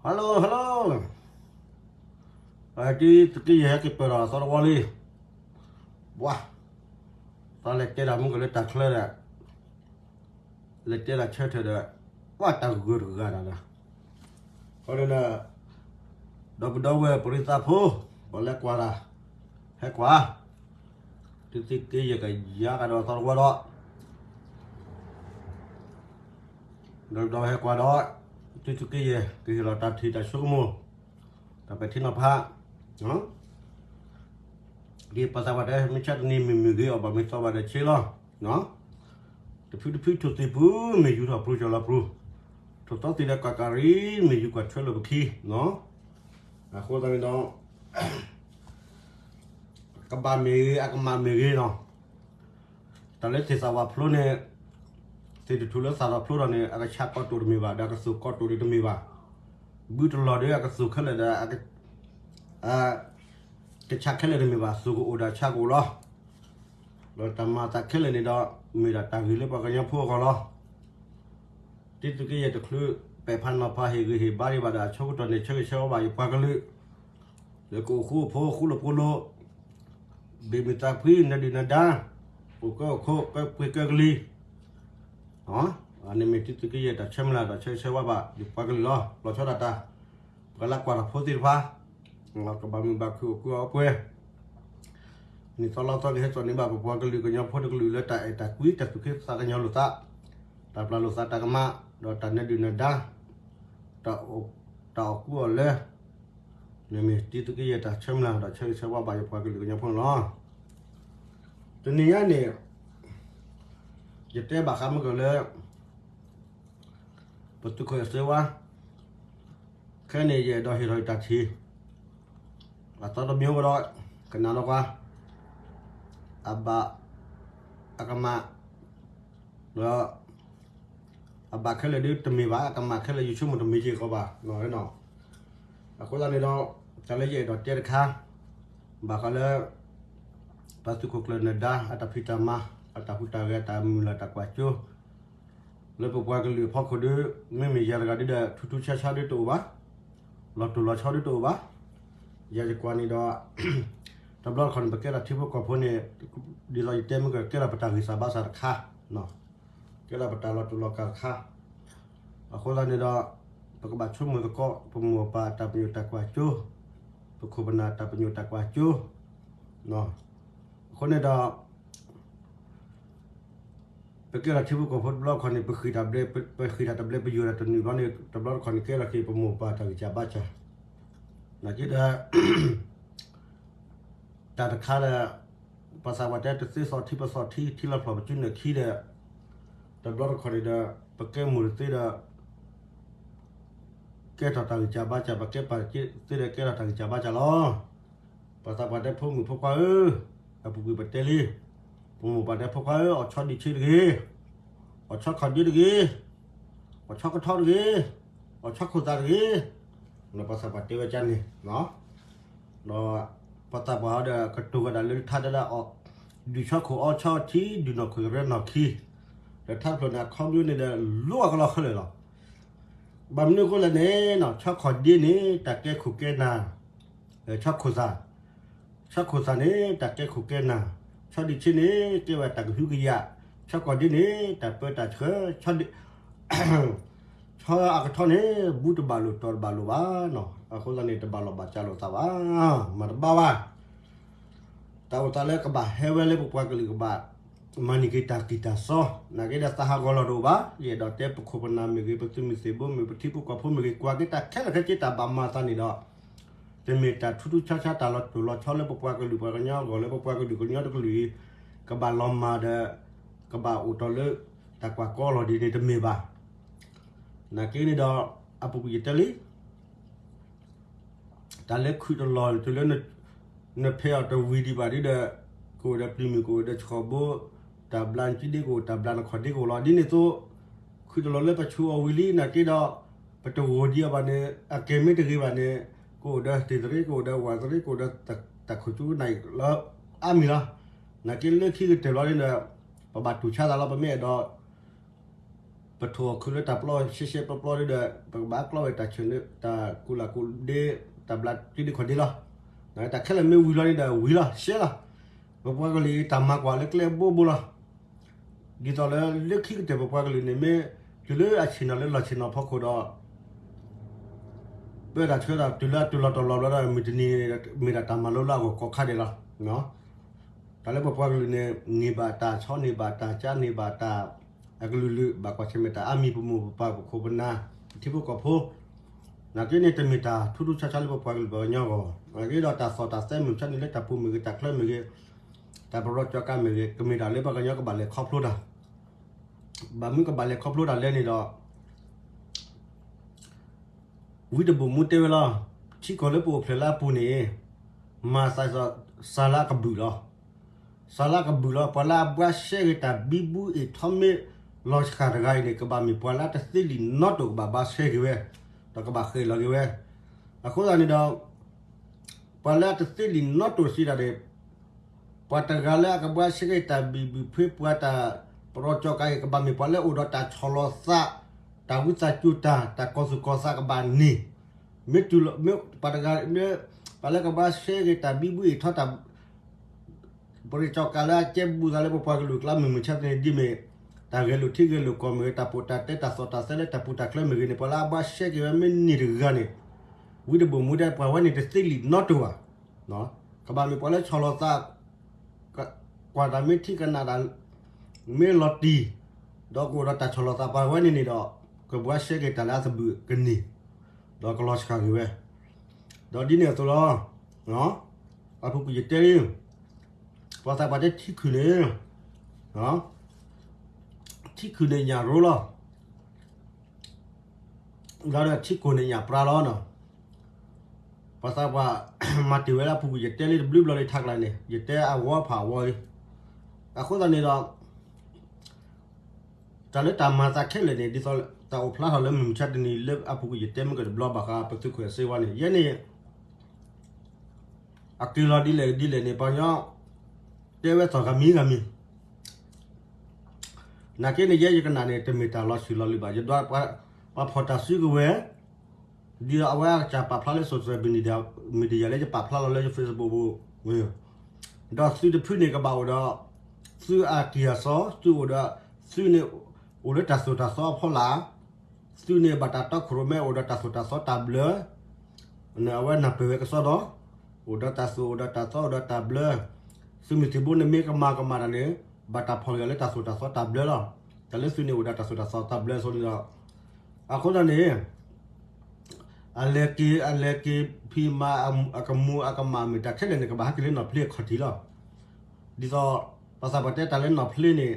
Hello hello, တံၤသုးက့ယဲၢ်ဟဲက့ၤပၢၢ်ဒီးသီတဝီလံ, ပှၤ, သးလဲၤတဲတၢ်မုၢ်ကလၢတၢ်ချၢဒီး, လဲၤတဲတၢ်ဆၢထၢၣ်ဒီး, ပှၤတၢ်ဂုၤတဂၤတၢ်ဒီး, အဃိန့ၣ်ဒီး, ဒီပုၢ်ဒီဝဲၢ်ပရံသးဖိ, ပှၤလဲၤကွၢ်တၢ်, ဟဲကွၢ်, တံၤသုးက့ယဲၢ်ကယၤကဒီးသီတဝီဒီး ဒီးဟဲကွၢ်ဒီး, တံၤသုးက့ယဲၢ် ကဟ့ၣ်လီၤတၢ်ထံၣ်တၢ်ဆိကမိၣ်, တၢ်ပဲာ်ထံနီၤဖး, ဒ်ပှၤသးပှၢ်တဲ မ့ၢ်ဆါတနံၤမုၢ်မုၢ်ဂ့ၤ အီၣ်ဘၣ်မ့ၤသီဘၣ်ဒီးဆ့လီၤ, တဖုတဖုထိၣ်သ့ၣ်ပူၤ မ့ၢ်ယူၤထီၣ်ပရူၤကၠီၤလီၤပရူၤ, ထိၣ်သီသ့ၣ်ဒီးကွၢ်ကၣ်ရံၣ် မ့ၢ်ယူၤကွၢ်ထွဲလိာ်ပခံ, အဃိသတးန့ၣ်ဒီး ကဘၣ်မ့ၢ်ဂ့ၤ အကမၣ်မ့ၢ်ဂ့ၤနီၤ, တၢ်လၢသ့ၣ်သၣ်ဝၣ်ဖျိန့ၣ်, သ့ၣ်တထူၣ်လၢသၣ်ထီၣ်ဖျိဒီးန့ၣ် အကဆးကီၢ်တိၣ်တမ့ၢ်ဘၣ် ဒီးအကသိၣ်ကီၢ်တိၣ်ဒံးတမ့ၢ်ဘၣ်, ဘုတလီၢ်ဒီးအကသိၣ်ခဲလၢာ်ဒီး ကဆးခဲလၢာ်တမ့ၢ်ဘၣ် သိၣ်ကအိၣ်ဒီးဆးကအိၣ်လီၤ, ဒီးတၢ်မၤသးခဲလၢာ်န့ၣ်ဒီး မ့ၢ်ဒၣ်တၢ်ဂ့ၢ်လၢပှၤကညီဖိအဂီၢ်လီၤ. တံၤသုးက့ယဲၢ်တချုးပဲာ်ဖးနီၤဖးဟ့ၣ်ဂံၢ်ဟ့ၣ်ဘါဒံးဘၣ်ဒီး အဆိကတၢၢ်န့ၣ် ဆၢဂ့ၤဆၢဝါဘၣ်ယပှၤကလုာ်, လၢကအိၣ်ဃူအိၣ်ဖိး ဃူလိာ်ဖိးလိာ်, ဘ့ၣ်မုာ်သးဖှံ နၢၤဒုၣ်နၢၤဒါ, အိၣ်ကၢအိၣ်ခိး ကၢပှ့ၤကၢကလံၤ, န့ၣ်မ့ၢ်တံၤသုးက့ယဲၢ်တၢ်ဆၢမုၢ်လၢ်ဒီး ဆၢဂ့ၤဆၢဝါဘၣ်ယပှၤကလုာ်လီၤ. လီၤဆီဒၣ်တၢ်, ပှၤလၢကွၢ်တၢ်ဖိသ့ၣ်တဖၣ် ကဘၣ်မုာ်ဘၣ်ခုၣ် အိၣ်ကုၢ်အိၣ်ပှဲၤ, နံၣ်သီလါသီကဟဲစိာ်န့ၢ်ဘၣ်ပပှၤကလုာ်ကညီဖိတကလုာ်လၢတၢ်အဲၣ်တၢ်ကွံ တၢ်သူၣ်က့သးကညီၤလိာ်သး, တၢ်ပျၢ်လိာ်သးတၢ်ကမၣ်, ဒီးတၢ်နၢၤဒုၣ်နၢၤဒါ, တၢ်အိၣ်, တၢ်အီၣ်ကူအီၣ်လၢ, န့ၣ်မ့ၢ်တံၤသုးက့ယဲၢ်တၢ်ဆၢမုၢ်လၢ်ဒီး ဆၢဂ့ၤဆၢဝါဘၣ်ယပှၤကလုာ်ကညီဖိန့ၣ်လီၤ. တနံၤညါန့ၣ် ယတဲဘၣ်ဃးမုၢ်ကလၢ ပသုးခိၣ်အဲၣ်စ့ဝါ, ခဲန့ၣ် ယအဲၣ်ဒိးဟ့ၣ်ထီၣ်ယတၢ်ထံၣ်, အသီတမံၤဝဲဒီး ကနၣ်ဒီးကွၢ်, အဘၣ်, အကမၣ်, ဒီး အဘၣ်ခဲလၢာ်ဒ်တမ့ၢ်ဘၣ် အကမၣ်ခဲလၢာ် ယဆိကမိၣ်တမ့ၢ်က့ၤဃီဘၣ်. အဃိသတးန့ၣ်ဒီး တၢ်လၢယအဲၣ်ဒိးတဲတခါ, ဘၣ်ဃးလၢ ပသုးခိၣ်ကျၢၢ်နၢၤဒါ အတၢ်ဖံးတၢ်မၤ, အတၢ်ဟူးတၢ်ဂဲၤ တၢ်မုၢ်လၢ်တၢ်ကွၢ်စိ လၢပပှၤကလုာ်အဖီခိၣ်ဒီး မ့မ့ၢ်ယၤတဂၤဒ်ဒီး ထူးထူးဆါဆါဒ်တအိၣ်ဘၣ်, လီၤတိၢ်လီၤဆီဒ်တအိၣ်ဘၣ်. ယၤယကွၢ်န့ၣ်ဒီး တဘျီတခီၣ်န့ၣ် ပကဲထီၣ်ထံဖိကီၢ်ဖိန့ၣ် ဒ်သိးယတဲမုၢ်ကလၢ ကဲထီၣ်ပတၢ်ဂံၢ်စၢ်ဘါစၢ်တခါ, ကဲထီၣ်ပတၢ်လီၤတိၢ်လီၤကၢ်တခါ. အဃိသတးန့ၣ်ဒီး ပကဘၣ်ဆိကမိၣ်သကိး ပမိၢ်ပၢ်တၢ်ပညိၣ်တၢ်ကွၢ်စိ, ပခိၣ်ပနၢ်တၢ်ပညိၣ်တၢ်ကွၢ်စိ. အဃိန့ၣ်ဒီး ပကဲထီၣ်ထံဖိကီၢ်ဖိတဘျီတခီၣ်န့ၣ် ပဃ့ၢ်တၢ်ဘျဲ, ပဃ့ၢ်တၢ်တဘျဲ ပယိာ်တၢ်တနုာ်ဘျီန့ၣ် တဘျီတခီၣ်န့ၣ် ကဲထီၣ်က့ၤပမိၢ်ပၢ်တၢ်ဂံၢ်စၢ်ဘါစၢ်, နာ်က့ဒီး တၢ်တခါဒီး ပှၤသးပှၢ်တဲ တသ့သီၣ်ထံပသီၣ်ထံ ထံလီၤဖျီၣ်ပစုနၢၣ်ခံဒီး တဘျီတခီၣ်န့ၣ်ဒီး ပကဲမိၢ်တသ့ဒီး ကဲထီၣ်တၢ်ဂံၢ်စၢ်ဘါစၢ်, ပကဲပၢ်တသ့ဒီး ကဲထီၣ်တၢ်ဂံၢ်စၢ်ဘါစၢ်လီၤ. ပှၤသးပှၢ်တဲဖိမုၣ်ဖိခွါဧၢ, အပူၤကွံာ်ပတဲလံ, ပမိၢ်ပၢ်တဲဖိခွါဧၢ, အီၣ်ဆီဒံးဆ့တဂ့ၤ, အီၣ်ဆီခီၣ်ဒ့တဂ့ၤ, အီၣ်ဆီကထီတဂ့ၤ, အီၣ်ဆီခိၣ်သၣ်တဂ့ၤ, ပှၤသးပှၢ်တဲဝဲကန့ၣ် ဒီးပှၤသးပှၢ်ဟီဒီး ကတိၤဝဲဒၣ်လၢထါတဒၣ်အီၤ, ဒုးဆီခိၣ်အီဆီထံ ဒုးနီၢ်ခိၣ်ကရၢနီၢ်ခံ, ဒီးထါတဖျၢၣ်န့ၣ် အခီပညီန့ၣ်ဒီး လိၣ်အကလီၢ်ခဲလၢာ်လီၤ. ဘၣ်မနုၤအဃိလဲၣ်န့ၣ် ဆီခီၣ်ဒ့န့ၣ် တၢ်ကဲခိၣ်ကဲနၢ်, ဆီခိၣ်သၣ်, ဆီခိၣ်သၣ်န့ၣ် တၢ်ကဲခိၣ်ကဲနၢ်, ဆီဒံးဆ့န့ၣ် ကဲဝဲတၢ်ကဟုကယာ်, ဆီကီၢ်ဒ့န့ၣ် တၢ်ပၢတၢ်ဆှၢ, ဆီအကထီန့ၣ် ဘူးတဘၣ်လိာ်တီၤတဘၣ်လိာ်ဘၣ်နီၤ. အဃိသတးန့ၣ် တဘၣ်လီၤဘၣ်စးလိာ်သးဘၣ်, မၤတဘၣ်ဘၣ်. တၢ်အိၣ်သးလၢကဘၣ်ဟဲဝဲလၢပပှၤကလုာ်ကဘၣ် မၤန့ၢ်က့ၤတၢ်ကံၢ်တၢ်စီ, နာ်က့ဒီးသးဟးဂီၤလီၤတအိၣ်ဘၣ်. ယအဲၣ်ဒိးတဲပခိၣ်ပနၢ်မ့ၢ်ဂ့ၤ, ပသုးမုၢ်သံၣ်ဘိမ့ၢ်ဂ့ၤ, ပထံဖိကီၢ်ဖိမ့ၢ်ဂ့ၤ, ကွၢ်က့ၤတၢ်ခဲလၢာ်ခဲဆ့တၢ်ဘၣ်မၤသးန့ၣ်ဒီး တမ့ၢ်တၢ်ထူးထူးဆါဆါတၢ်လီၤတိၢ်လီၤဆီလၢပပှၤကလုာ်ပှၤကညီအဂီၢ် လၢပပှၤကလုာ်ကညီတကလုာ်အံၤ ကဘၣ်လီၤမၢ်ဒီး ကဘၣ်အိၣ်တီၢ်လၢတၢ်ကွၢ်ကီလီၤဒ်န့ၣ်တမ့ၢ်ဘၣ်. နာ်က့န့ၣ်ဒီး အပူၤကွံာ်ယတဲလံ တၢ်လၢခုၣ်တလီၢ်တုၤလၢ နဖဲးအီၤတဝံၤဒံးဘၣ်ဒ်ဒီး ကအိၣ်ဒီးပျံၤမုၢ် ကအိၣ်ဒီးဆှီၣ်ဘိ, တၢ်ဘျါနစုဒ့ကအိၣ် တၢ်ဘျါနခီၣ်ဒ့ကအိၣ်လီၤ. ဒ်န့ၣ်အသိး ခုၣ်တလီၢ်လၢပဆူးအီၤဝံၤလံ နာ်က့ဒီး ပတဂိၢ်ဒံးအီၤဘၣ်န့ၣ် အကဲမ့ၢ်တဂ့ၤဘၣ်န့ၣ် ကအိၣ်ဒီးသ့ၣ်သရ့ ကအိၣ်ဒီးဝၣ်သရ့ ကအိၣ်ဒီးတၢ်ခိၣ်ဆူနၢ်လၢအါမံၤလီၤ. နာ်က့လၢခံကတၢၢ်လီၤန့ၣ်ဒီး ပဘၣ်တူၢ်ဆါသးလီၤ ပမ့ၢ်အဲၣ်ဒိး ပထိၣ်အီၤခုလၢတၢ်ပျီရှဲရှဲပျီပျီဒီး ပကဘၣ်ကျီဝဲတၢ်ဆၢၣ် တၢ်ကူၣ်လၢ်ကူၣ်ဒ့ တၢ်ဘျးက့ဒ့ခီၣ်ဒ့လီၤ. တၢ်ခဲလၢာ်မ့ၢ်ဝံၤလီၤန့ၣ်ဒီးဝံၤလီၤ ရှဲလီၤ. ပပှၤကလုာ်အံၤတၢ်မၤကွၢ်လၢကျဲဘိဘိလီၤ. ဒ်သိးလၢလၢခံကတၢၢ်ပပှၤကလုာ်န့ၣ်မ့ၢ် တုၤလၢအဆ့ၣ်နီၤလၢလီၢ်ဆ့ၣ်နီၤဖီခိၣ်ဒီး ပၢတၢ်ဆၢတၢ်တုၤလၢအတုၤလီၤတီၤလီၤဘျီဒီး မုၢ်တနံၤန့ၣ် မ့ၢ်ဒၣ်တၢ်မၤလိလၢအဂီၢ်ကိးခါဒဲးလီၤ. တၢ်လၢပပှၤကလုာ်န့ၣ် န့ၢ်ဘၣ်တၢ်ဆီ န့ၢ်ဘၣ်တၢ်ကၠါ န့ၢ်ဘၣ်တၢ်အကလုာ်လုာ် ဘၣ်ကွၢ်ဆၢၣ်မဲာ်တၢ်အါမံၤ ပမိၢ်ပပၢ်ပခိၣ်ပနၢ် ပထံဖိကီၢ်ဖိ နာ်က့န့ၣ် တမ့ၢ်တၢ်ထူးထူးဆါဆါလၢပပှၤကလုာ်ပှၤကညီအဂီၢ် နာ်က့ဒီးတၢ်သီၣ်တၢ်သဲမုၢ်မဆါန့ၣ်လၢတၢ်ပူၤမ့ၢ်ဂ့ၤ တၢ်ချၢမ့ၢ်ဂ့ၤ တၢ်ပရီကၠီကါမ့ၢ်ဂ့ၤ ကမ့ၢ်ဒၣ်လၢပှၤကညီကဘၣ်လဲၤခီဖျိတၢ် ဘၣ်မနုၤကဘၣ်လဲၤခီဖျိတၢ်လဲၣ်န့ၣ်ဒီး ဝံတဘိၣ်မူတဲဝဲလီၤ. ထံကီၢ်လၢပအိၣ်ဖျဲၣ်လၢအပူၤန့ၣ် မၤသးစၢ်လၢအကဘုၣ်လီၤ. စၢ်လၢအကဘုၣ်လီၤ. ပှၤလၢအဘှါရှဲက့ၤတၢ်ဘံဘူအ့ၣ်ထီမ့ၢ်လီၤစှၤတဂၤအံၤန့ၣ် ကဘၣ်မ့ၢ်ပှၤလၢအတသ့လံာ်နီတိၢ် ကဘၣ်ဘှါရှဲက့ၤဝဲ ဒီးကဘၣ်ဃဲၣ်လီၤက့ၤဝဲ. အဃိသတးန့ၣ်ဒီး ပှၤလၢအတသ့လံာ်နီတိၢ်စံးဒၣ်န့ၣ် ပှၤတဂၤလၢအကဘှါရှဲက့ၤတၢ်ဘံဘူဖဲပှၤတၢ်ပရီကၠီကါအံၤ ကဘၣ်မ့ၢ်ပှၤလၢအိၣ်ဒီးတၢ်ဆီၣ်လီၤသး တၢ်ဝံသးစူၤတၢ် တၢ်ကီၤသူၣ်ကီၤသးကဘၣ်န့ၢ် မ့ၢ်တုၤလီၤ မ့ၢ်ပှၤတဂၤ မ့ၢ်ပှၤလၢကဘှါရှဲက့ၤတၢ်ဘံဘူအ့ၣ်ထီတၢ် ပရီကၠီကါလၢအကဲဘူးသးလၢပပှၤကလုာ်အကျါ မုၢ်မဆါတနံၤဒ်မ့ၢ် တၢ်ဂဲၤလိာ်ထံဂဲၤလိာ်ကီၢ်မ့ၢ်ဂ့ၤ တၢ်ပိာ်တၢ်တဲတၢ်သီၣ်တၢ်သဲလၢတၢ်ပူၤတၢ်ချၢမ့ၢ်ဂ့ၤန့ၣ် ပှၤလၢအဘှါရှဲက့ၤဝဲမ့ၢ်န့ၢ်တဂၤန့ၣ် ဝံတဘိၣ်မူဒဲး ပှၤဝဲန့ၣ်တသ့လံာ်နီတိၢ်ဘၣ်. ကဘၣ်မ့ၢ်ပှၤလၢဆီၣ်လီၤသး ကွၢ်တၢ်မ့ၢ်ထံကနၣ်တၢ် မ့ၢ်လီၤတံၢ် ဒီးကအိၣ်ဒီးတၢ်ဆီၣ်လီၤသးပှၤဝဲန့ၣ်န့ၣ်ဒီး ကဘှါရှဲက့ၤတၢ်လၢအသဘုၣ်ကန့ၢ် ဒီးကလီၤစှၤက့ၤဝဲ ဒီးဒ်န့ၣ်အသိးလီၤ. အပူၤကွံာ်ယတဲလံ ပှၤသးပှၢ်တဲထံခုၣ်န့ၣ် ထံခုၣ်န့ၣ်ညၣ်ရိလီၤ ဒီးထံခိၣ်န့ၣ်ညၣ်ပြါလီၤနီၤ. ပှၤသးပှၢ်မၤတ့ၢ်ဝဲလၢအပူၤကွံာ် ယတဲလံတဘျုးဘျီလံထးကျါန့ၣ် ယတဲအဝီဖးအဝီလံ. အဃိသတးန့ၣ်ဒီး တၢ်လၢတၢ်မၤသးခဲလၢာ်န့ၣ် ဒ်သိးတၢ်အိၣ်ဖျါထီၣ်လၢမုၢ်မဆါတနံၤလၢအပူၤကွံာ် ယတဲမ့ၢ်ကတဘျီဘၣ်ဃး ပသုးခိၣ်အဲၣ်စ့ဝါန့ၣ် ယဲန့ၣ် အက့ၤလီၤဒ်လဲၣ်ဒ်လဲၣ်န့ၣ် ပှၤကညီ တဲဝဲသီၣ်ဂၤမံၤဂၤမံၤ နာ်က့န့ၣ် ယဲယကနၣ်န့ၣ် တမ့ၢ်တၢ်လီၤဆံးလီၤလံဘၣ် ယဒွး ပှၤဖီၣ်တၢ်စုကဝဲၤ ဒ်သိးအဝဲအကစၢ်ပာ်ဖျါလၢ social media လၢယပာ်ဖျါလီၤလၢယ Facebook ပူၤ ဒီးသုးတဖုန့ၣ်ကဘၣ်အိၣ်ဒီး သုးအကံၢ်အစီ သုးအိၣ်ဒီး သုးန့ၣ် အိၣ်လၢတၢ်သိၣ်တၢ်သီအဖီလာ် သုးန့ၣ်ဘၣ်တၢ်တီခိၣ်ရိၣ်မဲအိၣ်ဒီးတၢ်သိၣ်တၢ်သီတၢ်ဘျၢ အဝဲနၢ်ပၢၢ်ဝဲကစီဒီ အိၣ်ဒီးတၢ်သိၣ်အိၣ်ဒီးတၢ်သီအိၣ်ဒီးတၢ်ဘျၢ သုးမုၢ်သံၣ်ဘိန့ၣ်မ့ၢ်ကမၤကမၣ်တၢ်န့ၣ် ဘၣ်တၢ်ဖီၣ်ဂ့ၤအီၤလၢတၢ်သိၣ်တၢ်သီတၢ်ဘျၢလီၤ. တၢ်လၢသုးန့ၣ်အိၣ်ဒီးတၢ်သိၣ်တၢ်သီတၢ်ဘျၢအသိးန့ၣ်ဒီး အဃိသတးန့ၣ် အလဲၤက့ၤ အလဲၤက့ၤဖံးမၤအကမူၤအကမၣ်မ့ၢ်တၢ်ခဲလၢာ်န့ၣ် ကဘၣ်ဟဲက့ၤလၢနီၢ်ဖျ့အခီၣ်ထံးလီၤ. ဒ်သိး ပှၤသးပှၢ်တဲတၢ်လၢနီၢ်ဖျ့န့ၣ်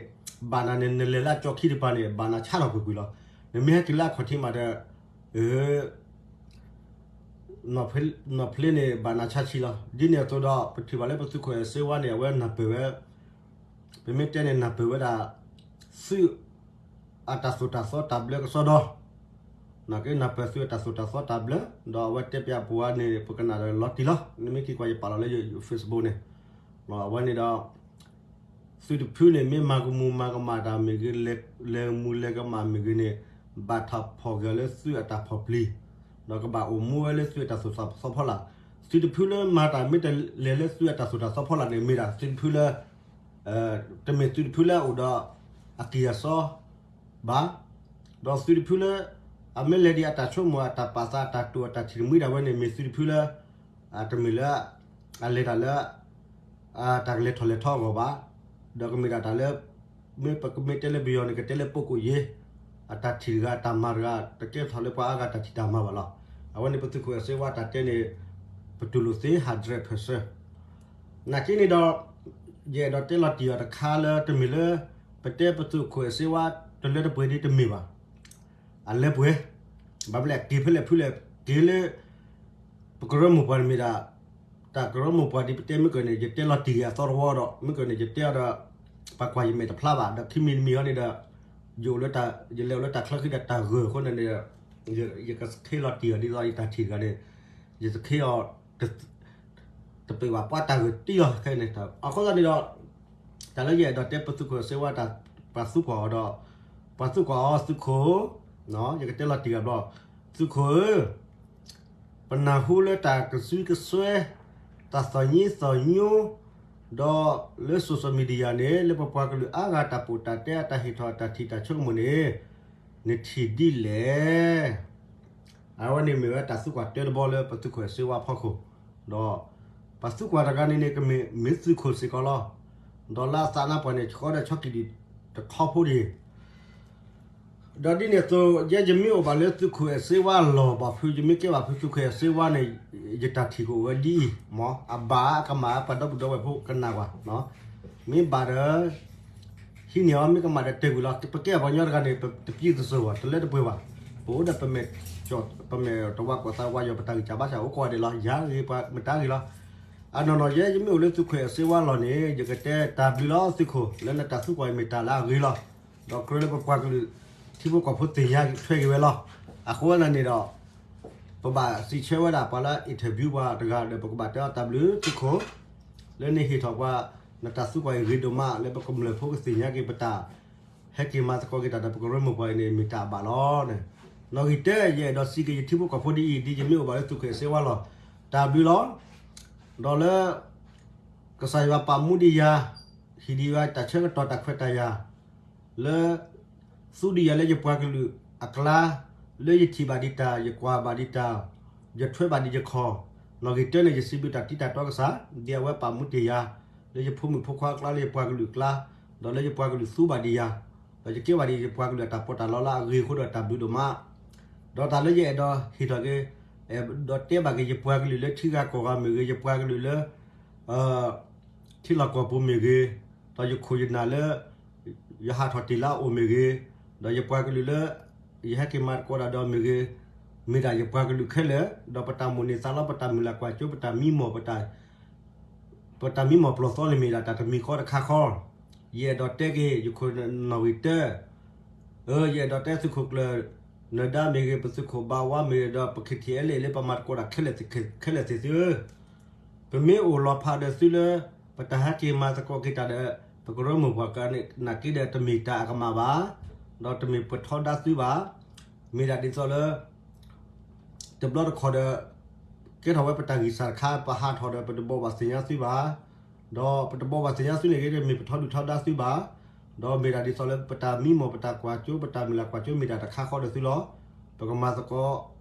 ဘၣ်နၤန့ၣ် နလဲၤလၢအကၠီခံတပၤန့ၣ် ဘၣ်နၤဆါထီၣ်ကွ့ၢ်ကွ့ၢ်လီၤ. နမ့ၢ်ဟဲက့ၤလၢအခီၣ်ထံးမးဒီး နီၢ်ဖျ့န့ၣ် ဘၣ်နၤဆါဆံးလီၤ. ဒ်န့ၣ်အသိးဒီး ပထံၣ်ဘၣ်လၢပသုးခိၣ်အဲၣ်စ့ဝါန့ၣ် အဝဲနၢ်ပၢၢ်ဝဲ ပမ့ၢ်တဲန့ၣ် နၢ်ပၢၢ်ဝဲဒၣ် သုး အတၢ်သိၣ်တၢ်သီတၢ်ဘျၢကစီဒီ နကနၢ်ပၢၢ်သုးအတၢ်သိၣ်တၢ်သီတၢ်ဘျၢ ဒီးအဝဲတဲပျးပှၤန့ၣ် ပကနၣ်ဒီးလီၤတံၢ်လီၤ. နမ့ၢ်က့ၤကွၢ်ယပာ်လီၤလၢယ Facebook န့ၣ် အဝဲန့ၣ်ဒီး သုးတဖုန့ၣ် မ့ၢ်မၤကမူၤမၤကမၣ်တၢ်မ့ၢ်ဂ့ၤ လဲၤမူၤလဲၤကမၣ်မ့ၢ်ဂ့ၤန့ၣ် ဘၣ်တၢ်ဖီၣ်ဂ့ၤလၢသုးအတၢ်ဖီၣ်ပျံၤ ဒီးကဘၣ်အိၣ်မူဝဲလၢသုးအတၢ်သိၣ်တၢ်သီဖီလာ်. သုးတဖုလၢမၤတၢ်မ့ၢ်တလဲၤလၢသုးအတၢ်သိၣ်တၢ်သီဖီလာ်န့ၣ် မ့ၢ်ဒၣ်သုးတဖုလၢ တမ့ၢ်သုးတဖုလၢအိၣ်ဒီးအကံၢ်အစီဘၣ်. ဒီးသုးတဖုလၢ အမ့ၢ်လဲၤဒံးအတၢ်ဆိကမိၣ်အတၢ်ပာ်သးအတၢ်တိာ်အတၢ်ထံၣ်တမှံဒၣ်ဝဲန့ၣ် မ့ၢ်သုးတဖုလၢ တမ့ၢ်လၢ အလဲၤတၢ်လၢ တၢ်ကလဲၤထီၣ်လဲၤထီအဂီၢ်ဘၣ်. ဒီးကမ့ၢ်ဒၣ်တၢ်လၢ မ့ၢ်ပကမ့ၢ်တဲလၢပယီၤန့ၣ် ကတဲလၢ ပုဂ္ဂိုလ်ရေး အတၢ်ထံၣ်တဂၤအတၢ်မၤတဂၤ တကဲထီၣ်လၢပှၤအါဂၤတၢ်ထံၣ်တၢ်မၤဘၣ်လီၤ. အဝဲန့ၣ်ပသုးခိၣ်အဲၣ်စ့ဝါတၢ်တဲန့ၣ် ပတူၢ်လိာ်သ့ hundred percent နာ်က့န့ၣ်ဒီး ယအဲၣ်ဒိးတဲလီၤတံၢ်အီၤတခါလၢတမ့ၢ်လၢ ပတဲပသုးခိၣ်အဲၣ်စ့ဝါတလၢတပှဲၤဒ်တမ့ၢ်ဘၣ်. အလဲၤပှဲၤ ဘၣ်မနုၤလဲၣ် က့ၤဖဲလဲၣ်ဖုလဲၣ် က့ၤလၢ ပကရၢမိၢ်ပှၢ်န့ၣ်မ့ၢ်ဒၣ် တၢ်ကရၢမိၢ်ပှၢ်ဒ်ပတဲမ့ၢ်ကၢၢ်န့ၣ် ယတဲလီၤတံၢ်အသီတဝီဒီး မ့ၢ်ကၢၢ်န့ၣ် ယတဲအီၤဒီး ပှၤကွၢ်ယမဲာ်တဖျါဘၣ် ဒီးခံမံၤတမံၤအံၤန့ၣ်ဒီး ယအိၣ်လၢ ယလဲၤအိၣ်လၢတၢ်ချၢဃံဒီးတၢ်ဂၢၢ်အဃိန့ၣ်န့ၣ် ယကသခ့လီၤတံၢ်အီၤဒ်သိးယတၢ်ထံၣ်တဂၤန့ၣ် ယသခ့အီၤ တပ့ၤဘၣ်ပှၤတၢ်ဂၢၢ်တံၢ်အီၤခဲအံၤန့ၣ် အဃိသတးန့ၣ်ဒီး တၢ်လၢယအဲၣ်ဒိးတဲပသုးခိၣ်စ့ဝါတၢ်ပာ်သူၣ်ပာ်သးဒီး ပှၤသံကွၢ်အီၤသုးခိၣ်, ယကတဲလီၤတံၢ်ဂၤဘျီ, သုးခိၣ်ဧၢ, ပနၢ်ဟူလၢတၢ်ကစုကစွဲ, တၢ်သီၣ်ညံသီၣ်ညိ, ဒီးလၢ social media န့ၣ် လၢပပှၤကလုာ်အါဂၤတၢ်ပိာ်တၢ်တဲ အတၢ်ဟ့ၣ်ထီၣ်အတၢ်ထံၣ်တၢ်ဆိကမိၣ်န့ၣ် နထံၣ်ဒ်လဲၣ်. အဝဲန့ၣ်မ့ၢ်ဝဲတၢ်သံကွၢ်တၢတဘီလၢပသုးခိၣ်အဲၣ်စ့ဝါအဖီခိၣ်, ဒီးပှၤသံကွၢ်တဂၤန့ၣ်န့ၣ် ကမ့ၢ်မ့ၢ်သုးခိၣ်စ့ၢ်ကီးလီၤ. ဒီးလၢအသးနါပှၢ်န့ၣ် ဆှီဒီးဆီကံးဒံးတခီဖိဒံး ဒီးဒ်န့ၣ်အသိး ယဲယမ့ၢ်အိၣ်ဘၣ်လၢသုးခိၣ်အဲၣ်စ့ဝါအလီၢ်ဘၣ်ဖုး ယမ့ၢ်ကဲဘၣ်ဖုးသုးခိၣ်အဲၣ်စ့ဝါန့ၣ် ယတၢ်ထံၣ်ကအိၣ်ဝဲဒ်အံၤ, မ်အဘၣ်အကမၣ် ပှၤဒီပုၢ်ဒီဝဲၢ်ဖိကနၣ်ကွၢ်, မ့ၢ်ဘၣ်ဒီး ဟံးန့ၢ်အီၤ, မ့ၢ်ကမၣ်ဒီးတဲကွံာ်လီၤ. ပကဲပှၤကညီတဂၤန့ၣ် ပတပျံၤတစိၤဘၣ်, တလၢတပှဲၤဘၣ်. ပအိၣ်ဒီးပမဲာ်, ပမဲာ်တဝါကွီၢ်သးဝါ ယီၤပတၢ်ဂံၢ်စၢ်ဘါစၢ် အိၣ်ကိးဂၤဒဲးလီၤ. ယၤဂ့ၤပှၤမတၤဂ့ၤလီၤ. အနီၢ်နီၢ် ယဲယမ့ၢ်အိၣ်လၢသုးခိၣ်အဲၣ်စ့ဝါလီၢ်န့ၣ် ယကတဲတၢ်ဘျုးလီၤသုးခိၣ်, လၢနတၢ်သံကွၢ်အံၤမ့ၢ်တၢ်လၢအဂ့ၤလီၤ. ဒီးကြၢးလၢပပှၤကလုာ် ထံဖိကီၢ်ဖိသ့ၣ်ညါထွဲက့ၤဝဲလီၤ. အဃိသတးန့ၣ်ဒီး ပဘၣ်စံးဆၢဝဲဒၣ်ပှၤလၢ interview ပှၤတဂၤဒီး ပကဘၣ်တဲအီၤတၢ်ဘျုးသုးခိၣ်, လၢနဟ့ၣ်ထီၣ်ပှၤ နတၢ်သံကွၢ်အံၤဂ့ၤဒိၣ်မး လၢပကမျၢၢ်ဖိကသ့ၣ်ညါက့ၤပတၢ် ဟဲက့ၤမၤသကိးက့ၤတၢ်ဒီးပကရၢမိၢ်ပှၢ်အံၤန့ၣ် မ့ၢ်တၢ်အဘၣ်လီၤန့ၣ်. နီၣ်ဂံၢ်တၢ ယအဲၣ်ဒိးစံးက့ၤယထံဖိကီၢ်ဖိဒ်အံၤ, ဒ်ယမ့ၢ်အိၣ်ဘၣ်လၢသုးခိၣ်အဲၣ်စ့ဝါလီၢ်, တၢ်ဘျုးလီၤ. ဒီးလၢ ကစၢ်ယွၤပာ်မူဒံးယၤ, ဟ့ၣ်ဒံးယၤတၢ်ဆၢကတီၢ်တၢ်ခွဲးတၢ်ယာ် လၢ သူဒံးယၤလၢယပှၤကလုာ်အကျါ, လၢယထံၣ်ဘၣ်ဒံးတၢ်, ယကွၢ်ဘၣ်ဒံးတၢ်, ယထွဲဘၣ်ဒံးယခီၣ်, နီၣ်ဂံၢ်တၢန့ၣ် ယစံးဘျုးတၢ်တံၤတၢ်တီကစၢ်, ဒ်အဝဲပာ်မူတ့ၢ်ယၤ လၢယဖိမုၣ်ဖိခွါအကျါ လၢယပှၤကလုာ်အကျါ, ဒီးလၢယပှၤကလုာ်သူဘၣ်ဒံးယၤ, ဒီးယကဲဘၣ်ဒံးယပှၤကလုာ်အတၢ်ပီးတၢ်လီလၢအဂ့ၤအဃိဒီးတၢ်ဘျုးဒိၣ်မး. ဒီးတၢ်လၢယအဲၣ်ဒိးဟ့ၣ်ထီၣ်က့ၤ, အဲၣ်ဒိးတဲဘၣ်က့ၤယပှၤကလုာ်လၢထံဂၤကီၢ်ဂၤမ့ၢ်ဂ့ၤ, ယပှၤကလုာ်လၢ ထံလီၢ်ကီၢ်ပူၤမ့ၢ်ဂ့ၤ, ဒီးယခိၣ်ယနၢ်လၢ ယဟးထီၣ်တ့ၢ်လၢအအိၣ်မ့ၢ်ဂ့ၤ, ဒီးယပှၤကလုာ်လၢ ယဟဲက့ၤမၤသကိးတၢ်ဒီးမ့ၢ်ဂ့ၤ, မ့ၢ်ဒၣ်ယပှၤကလုာ်ခဲလၢာ်, ဒီးပတၢ်မိၣ်န့ၢ်သးလီ ပတၢ်မုၢ်လၢ်ကွၢ်စိ ပတၢ်မံမီၢ် ပတၢ်မံမီၢ်ပျီၢ်သီန့ၣ်မ့ၢ်ဒၣ်တၢ်တမံၤဃီတခါဃီ, ယအဲၣ်ဒိးတဲက့ၤ ယခိၣ်နီၣ်ဂံၢ်တၢ ယအဲၣ်ဒိးတဲသုးခိၣ်ကျၢၢ်နၢၤဒါမ့ၢ်ဂ့ၤ, ပသုးခိၣ်ဘၣ်ဝါမ့ၢ်ဂ့ၤ, ဒီးပ ခ့ၣ်ထံၣ်အဲလ့ၣ် လၢပမၤသကိးတၢ်ခဲလၢာ်ခဲဆ့သုဧၢ, ပမ့ၢ်အိၣ်လီၤဖးဒီးသုလၢ ပတၢ်ဟဲက့ၤမၤသကိးက့ၤတၢ်ဒီး ပကရၢမိၢ်ပှၢ်ကန့ၣ် နာ်က့ဒီးတမ့ၢ်တၢ်အကမၣ်ဘၣ်, ဒီးတမ့ၢ်ပထီဒါသုဘၣ်, မ့ၢ်ဒၣ်ဒ်သိးလၢ တဘျီတခီၣ်ဒီး ကဲထီၣ်ဝဲပတၢ်ဂံၢ်စၢ်တခါ ပဟးထီၣ်ဒီးပတဘိးဘၣ်သ့ၣ်ညါသုဘၣ်, ဒီးပတဘိးဘၣ်သ့ၣ်ညါသုန့ၣ်ဂ့ၤ တမ့ၢ်ပထီဒုၣ်ထီဒါသုဘၣ်, ဒီးမ့ၢ်ဒၣ်ဒ်သိးလၢပတၢ်မံမီၢ် ပတၢ်ကွၢ်စိ ပတၢ်မုၢ်လၢ်ကွၢ်စိ မ့ၢ်ဒၣ်တခါဃီဒီးသုလီၤ. ပကမၤသကိး,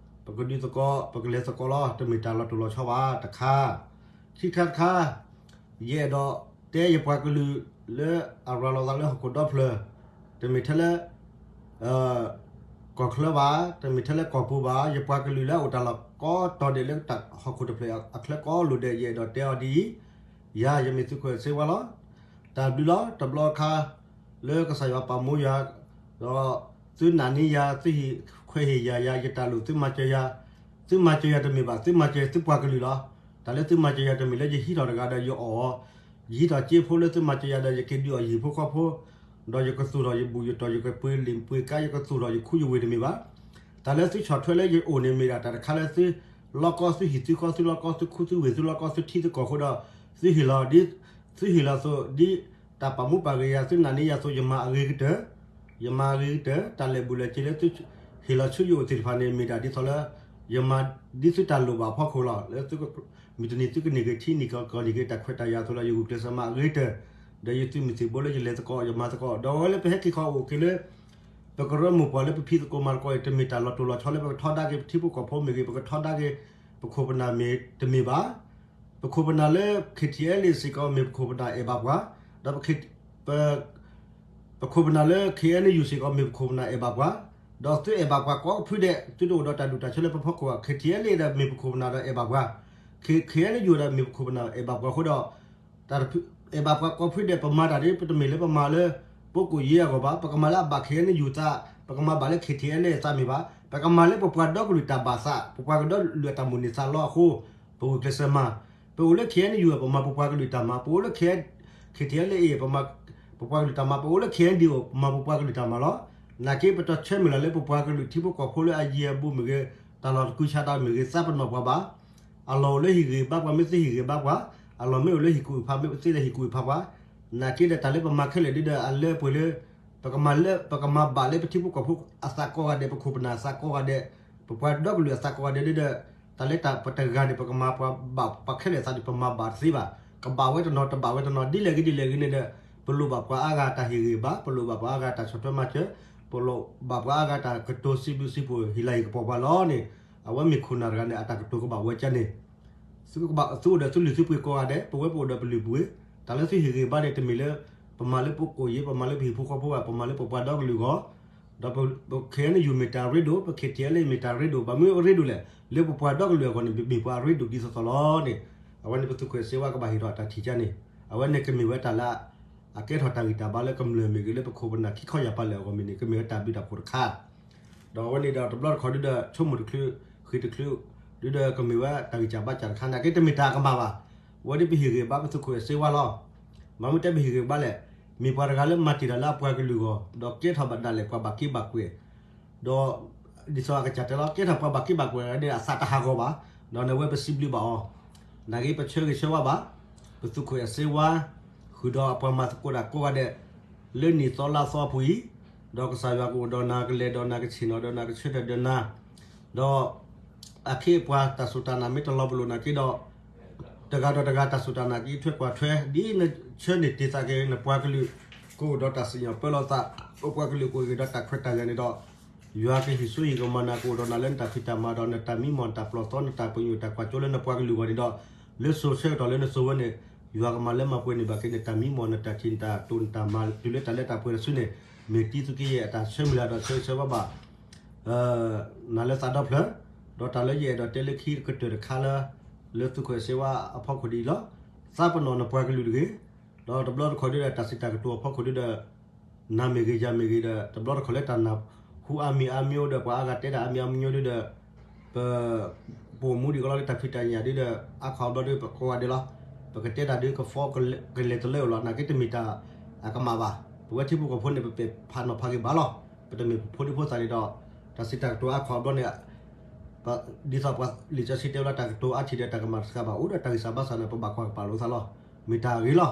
ပကဒုးသကိး, ပကလဲၤသကိးလီၤ. တမ့ၢ်တၢ်လီၤတိၢ်လီၤဆီဘၣ်တခါ, ခံခါတခါ ယအဲၣ်ဒိးတဲယပှၤကလုာ်လၢအရၤလီၤသးလၢဟီၣ်ခိၣ်ဒီဖျၢၣ်, တမ့ၢ်ထဲလၢ ကီၢ်ချၢဘၣ်, တမ့ၢ်ထဲလၢကီၢ်ပူၤဘၣ်, ယပှၤကလုာ်လၢအအိၣ်တၢ်လီၢ်ကိးတီၤဒဲးလၢဟီၣ်ခိၣ်တဖျၢၣ်အချၢကိးလိာ်ဒဲး ယအဲၣ်ဒိးတဲအီၤဒ်အံၤ, ယၤ ယမ့ၢ်သုးခိၣ်အဲၣ်စ့ဝါလီၤ. တၢ်ဘျုးလီၤ. တဘျီအခါ လၢကစၢ်ယွၤပာ်မူယၤ, ဒီးသုနာ်န့ၢ်ယၤ, သုဟ့ၣ်ခွဲးဟ့ၣ်ယာ်ယၤ, ယတၢ်လိၣ်သုမၤစၢၤယၤ, သုမၤစၢၤယၤတမ့ၢ်ဘၣ်, သုမၤစၢၤသုပှၤကလုာ်လီၤ. တၢ်လၢသုမၤစၢၤယၤတမ့ၢ်လၢယဟံးထီၣ်တဂၤဒီးယအီၣ်အီၤ, ယဟံးထီၣ်စ့ဖိလၢသုမၤစၢၤယၤဒီး ယက့ၤဒုးအီၣ်ယဟံၣ်ဖိဃီဖိ, ဒီးယကသူၣ်ထီၣ်ယဘူၣ်ယတီၢ် ယကပှ့ၤလံာ်ပှ့ၤကါ ယကသူၣ်ထီၣ်ယခူယဝ့ၢ်တမ့ၢ်ဘၣ်. တၢ်လၢသုဆီၣ်ထွဲလၢယအိၣ်န့ၣ် မ့ၢ်ဒၣ်တၢ်တခါလၢသုလီၢ်ကီၢ် သုဟံၣ်သုဃီ သုလီၢ်ကီၢ် သုခူသုဝ့ၢ် သုလီၢ်ကီၢ် သုထံသုကီၢ်အဃိဒီး သုဟ့ၣ်လီၤဒ် သုဟ့ၣ်လီၤအသိး ဒ်တၢ်ပာ်မူပာ်ဂ့ၤယၤ သုနာ်န့ၢ်ယၤအသိး ယမၤအဂ့ၤကတၢၢ်, ယမၤအဂ့ၤကတၢၢ်. တၢ်လဲၤဘူးလဲၤစ့လၢသုဟ့ၣ်လီၤဆူယအိၣ်သ့ၣ်တဖၣ်န့ၣ် မ့ၢ်ဒၣ်ဒ်သိးလၢ ယမၤဒ်သုတၢ်လိၣ်ဘၣ်အဖီခိၣ်လီၤ. လၢသု မုၢ်တနံၤသုကန့ၢ်က့ၤထံ နံၤကီၢ်နံၤက့ၤတၢ်ခွဲးတၢ်ယာ်အသိးလီၤ. ယဂုာ်ကျဲးစၢးမၤအဂ့ၤကတၢၢ်, ဒီးယသုးမုၢ်သံၣ်ဘိလၢယလဲၤသကိး ယမၤသကိး ဒီးအဝဲလၢပဟဲက့ၤခီအိၣ်က့ၤလၢ ပကရၢမိၢ်ပှၢ်လၢပဖံးသကိးမၤသကိးအံၤ တမ့ၢ်တၢ်လီၤတိၢ်လီၤဆီလၢပကထီဒါက့ၤပထံဖိကီၢ်ဖိမ့ၢ်ဂ့ၤ, ပကထီဒါက့ၤ ပခိၣ်ပနၢ်မ့ၢ်တမ့ၢ်ဘၣ်. ပခိၣ်ပနၢ်လၢ ခ့ၣ်ထံၣ်အဲလ့ၣ် စ့ၢ်ကီးမ့ၢ်ပခိၣ်ပနၢ်အဲၣ်ဘၣ်ပှၤ, ဒီး ပခိၣ်ပနၢ်လၢ ခ့ၣ်အဲၣ်ယူၣ် စ့ၢ်ကီးမ့ၢ်ပခိၣ်ပနၢ်အဲၣ်ဘၣ်ပှၤ, ဒီးသုအဲၣ်ဘၣ်ပှၤကိးဖုဒဲး သုတအိၣ်ဒီးတၢ်ဒူၣ်တၢ်ဆၢလၢပဖီခိၣ်ဘၣ်. ခ့ၣ်ထံၣ်အဲလ့ၣ်ဒီးမ့ၢ်ပခိၣ်ပနၢ်ဒီးအဲၣ်ဘၣ်ပှၤ, ခ့ၣ်အဲၣ်ယူၣ်ဒီးမ့ၢ်ပခိၣ်ပနၢ်အဲၣ်ဘၣ်ပှၤအဃိဒီး အဲၣ်ဘၣ်ပှၤကိးဖုဒဲး ပမၤတၢ်ဒ် ပတမ့ၢ်လၢပမၤလၢ ပိကိၣ်ယ့အဂီၢ်ဘၣ်, ပကမၤလၢအဘၣ် ခ့ၣ်အဲၣ်ယူၣ် သး, ပကမၤဘၣ်လၢ ခ့ၣ်ထံၣ်အဲလ့ၣ် အသးမ့ၢ်ဘၣ်, ပကမၤလၢပပှၤဒီကလုာ်တၢ်ဘၣ်သး ပပှၤကဒီကလုာ်အတၢ်မိၣ်န့ၢ်သးလီအဃိ ပဂုာ်ကျဲးစၢးမၤ. ပအိၣ်လၢ ခ့ၣ်အဲၣ်ယူၣ် ပမၤပပှၤကလုာ်တၢ်မၤ, ပအိၣ်လၢ ခ့ၣ်ထံၣ်အဲလ့ၣ် ပမၤပပှၤကလုာ်တၢ်မၤ, ပအိၣ်လၢ ခ့ၣ်အဲၣ်ယူၣ် ပမၤပပှၤကလုာ်တၢ်မၤလီၤ. နာ်က့ပတဆၢမုၢ်လၢ်လၢပပှၤကလုာ်ထံဖိကီၢ်ဖိလၢအယံၤအဘူးမ့ၢ်ဂ့ၤ, တၢ်လီၢ်တကုၤဆးဒးမ့ၢ်ဂ့ၤ သးပနီၣ်ပှၤဘၣ်. အလီၢ်အိၣ်လၢဟံၣ်ဂ့ၤဘါပှၤ မ့ၢ်သုဟံၣ်ဂ့ၤဘါပှၤ, အလီၢ်မ့ၢ်အိၣ်လၢဟံၣ်ကူၣ်ဖး မ့ၢ်သုလၢဟံၣ်ကူၣ်ဖးပှၤ, နာ်က့ဒီးတၢ်လၢပမၤခဲလၢာ်ဒ်ဒီးအလၢပှဲၤလၢ ပကမၤလၢ ပကမၤဘၣ်လၢပထံဖိကီၢ်ဖိအသးကိးဂၤဒဲး, ပခိၣ်ပနၢ်အသးကိးဂၤဒဲး, ပပှၤဒီကလုာ်အသးကိးဂၤဒဲးဒီး, တၢ်လၢတၢ်ပတဂၤန့ၣ် ပကမၤပှၤဘၣ်ပှၤခဲလၢာ်အသးန့ၣ် ပမၤဘၣ်တသ့ဘၣ်. ကဘၣ်ဝဲတနီၤ တဘၣ်ဝဲတနီၤ ဒ်လဲၣ်ဂ့ၤဒ်လဲၣ်ဂ့ၤန့ၣ်ဒီး, ပလိၣ်ဘၣ်ပှၤအါဂၤတၢ်ဟ့ၣ်ဂံၢ်ဘါ, ပလိၣ်ဘၣ်ပှၤအါဂၤတၢ်ဆီၣ်ထွဲမၤစၢၤ, ပလိၣ်ဘၣ်ပှၤအါဂၤတၢ်ကတိၤစံးဘျုးစံးဖှိၣ်ဟ့ၣ်လၤဟ့ၣ်ကပီၤပှၤလီၤန့ၣ်, အဝဲမ့ၢ်ခိၣ်နၢ်တဂၤန့ၣ် အတၢ်ကတိၤကဘၣ်ဝဲကန့ၣ် သုကဘၣ် သုအိၣ်ဒီးသုလုၢ်သုပှ့ၤကိးဂၤဒဲး, ပဝဲပအိၣ်ဒီးပလုၢ်ပှ့ၤ, တၢ်လၢသုဟ့ၣ်ဂံၢ်ဘါန့ၣ် တမ့ၢ်လၢ ပမၤလၢပကိၣ်ယ့ၤ, ပမၤလၢပဟံၣ်ဖိဃီဖိဘၣ်, ပမၤလၢပပှၤဒီကလုာ်အဂီၢ်, ဒီးပ ပ ခ့ၣ်အဲၣ်ယူၣ် မ့ၢ်တၢ်ရ့ဒိၣ်, ပ ခ့ၣ်ထံၣ်အဲလ်အ့ မ့ၢ်တၢ်ရ့ဒိၣ်, ဘၣ်မနုၤအရ့ဒိၣ်လဲၣ်, လၢပပှၤဒီကလုာ်အဂီၢ်န့ၣ် မ့ၢ်ပှၤရ့ဒိၣ်ဒ်သိးသိးလီၤန့ၣ်, အဝဲန့ၣ်ပသုးခိၣ်အဲၣ်စ့ဝါကဘၣ်ဟ့ၣ်ထီၣ်တၢ်ထံၣ်ကန့ၣ်, အဝဲန့ၣ်ကမ့ၢ်ဝဲတၢ်လၢ အကဲထီၣ်တၢ်ဂံၢ်တၢ်ဘါလၢကမျၢၢ်မ့ၢ်ဂ့ၤ လၢပခိၣ်ပနၢ်ခံခီယၢ်ပၤလၢာ်အဂီၢ်မ့ၢ်န့ၣ် ကမ့ၢ်ဝဲတၢ်ဘျုးတၢ်ဖှိၣ်တခါ ဒီးအဝဲန့ၣ်ဒီးတဘျီတခီၣ်ဒုဒီး ဆိကမိၣ်တချုး ဃ့ၢ်တချုး ဒုဒီးကမ့ၢ်ဝဲတၢ်ဂံၢ်စၢ်ဘါစၢ်တခါန့ၣ် က့တမ့ၢ်တၢ်ကမၣ်ဘၣ်. အဝဲဒ်ပဟ့ၣ်ဂံၢ်ဘါပသုးခိၣ်အဲၣ်စ့ဝါလီၤ. မ့မ့ၢ်တဲပဟ့ၣ်ဂံၢ်ဘါလဲၣ်, မ့ၢ်ပှၤတဂၤလၢမၤတ့ၢ်တၢ်လၢအပှၤကလုာ်အဂီၢ် ဒီးကဲထီၣ်ဘၣ်ဒၣ်လဲာ်ပှၤဘၣ်က့ဘၣ်ကွဲၢ် ဒီး ဒ်သိးအကစၢ်တဲလီၤ ကဲထီၣ်ပှၤဘၣ်က့ဘၣ်ကွဲၢ်န့ၣ် အသးတဟးဂီၤဘၣ်. ဒီးန့ၣ်ဝဲပစံးဘျုးဘၣ်အီၤ နာ်က့ပဆၢဂ့ၤဆၢဝါဘၣ် ပသုးခိၣ်အဲၣ်စ့ဝါ ဃုာ်ဒီးအပှၤမၤသကိးတၢ်ကိးဂၤဒဲး လၢနံၣ်သီလါသီအပူၤအံၤ, ဒီးကစၢ်ယွၤကအိၣ်ဒီးနၤ ကလဲၤဒီးနၤ ကဆ့ၣ်နီၤဒီးနၤ ကဆၢထၢၣ်ဒီးနၤ, ဒီး အခ့အပှၤတၢ်စူၢ်တၢ်နာ်မ့ၢ်တလီၤပလိာ်နာ်က့ဒီး တဂၤဒီးတဂၤတၢ်စူၢ်တၢ်နာ်က့ထွဲကွၢ်ထွဲ ဒ်နဆၢန့ၢ်တ့ၢ်သးက့ၤနပှၤကလုာ် ကအိၣ်ဒီးတၢ်စံၣ်ညီၣ်ပၢလီၤသး ပပှၤကလုာ်ကအိၣ်ဂ့ၤဒီးတၢ်ခွဲးတၢ်ယာ်န့ၣ်ဒီး ယွၤကဟ့ၣ်စိဟ့ၣ်ကမီၤနၤ ကအိၣ်ဒီးနၤလၢနတၢ်ဖံးတၢ်မၤဒီးနတၢ်မံမီၢ်နတၢ်ပညိၣ်တၢ်ကွၢ်စိလၢနပှၤကလုာ်အဂီၢ်န့ၣ်ဒီး လၢစိၤဆၢကတီၢ်လၢနစိၤဝဲန့ၣ် ယွၤကမၤလၢမၤပှဲၤန့ၢ်ဘၣ်က့ၤနတၢ်မံမီၢ်နတၢ်ထံၣ်နတၢ်တိာ်နတၢ်မၤတုၤလၢတၢ်လၢတၢ်ပှဲၤတစုန့ၣ် မ့ၢ်တံသုးက့ယဲၢ်အတၢ်ဆၢမုၢ်လၢ်ဒီးဆၢဂ့ၤဆၢဝါဘၣ် နၤလၢသးဒီဖျၢၣ်, ဒီးတၢ်လၢယအဲၣ်ဒိးတဲလၢခံကတၢၢ်တခါလၢ လၢသုးခိၣ်အဲၣ်စ့ဝါအဖီခိၣ်ဒ်အံၤလီၤ. သးပနီၣ်နပှၤကလုာ်တဂ့ၤ, ဒီးတဘျီတခီၣ်ဒုဒီးတၢ်စံးတၢ်ကတိၤအဖီခိၣ်ဒုဒီး နၤမ့ၢ်ဂ့ၤယၤမ့ၢ်ဂ့ၤဒီး တဘျီတခီၣ်လၢတၢ်နၢ်ဟူအါမံၤအါမံၤအိၣ်ဒီးပှၤအါဂၤတဲတၢ်အါမံၤအါမံၤအိၣ်ဒုဒီး ပ ပအိၣ်မူဒံးကလီလၢတၢ်ဖံးတၢ်ညၣ်ဒုဒီး အါခီအဘျီဒုပကိးဂၤဒဲးလီၤ. ပကတဲတၢ်ဒုကဖီကလဲၤတလၢအလီၤ နာ်က့တမ့ၢ်တၢ်အကမၣ်ဘၣ်. ပဝဲထံဖိကီၢ်ဖိန့ၣ် ပပဲာ်ဖးနီၤဖးက့ၤဘၣ်လီၤ. ပတမ့ၢ်ပဖိဒံဖိသၣ်န့ၣ်ဒီး တၢ်စံးတၢ်ကတိၤအါခီအဘျီန့ၣ် ဒ်သိးပှၤလံာ်စီဆှံတဲဝဲလၢတၢ်ကတိၤအါထံၣ်ဒီးတၢ်ကမၣ်တစှၤဘၣ် အိၣ်ဒီးတၢ်ဂံၢ်စၢ်ဘါစၢ်န့ၣ် ပဘၣ်ကွၢ်ကပာ်လိာ်သးလီၤ. မ့ၢ်တၢ်အဂ့ၤလီၤ.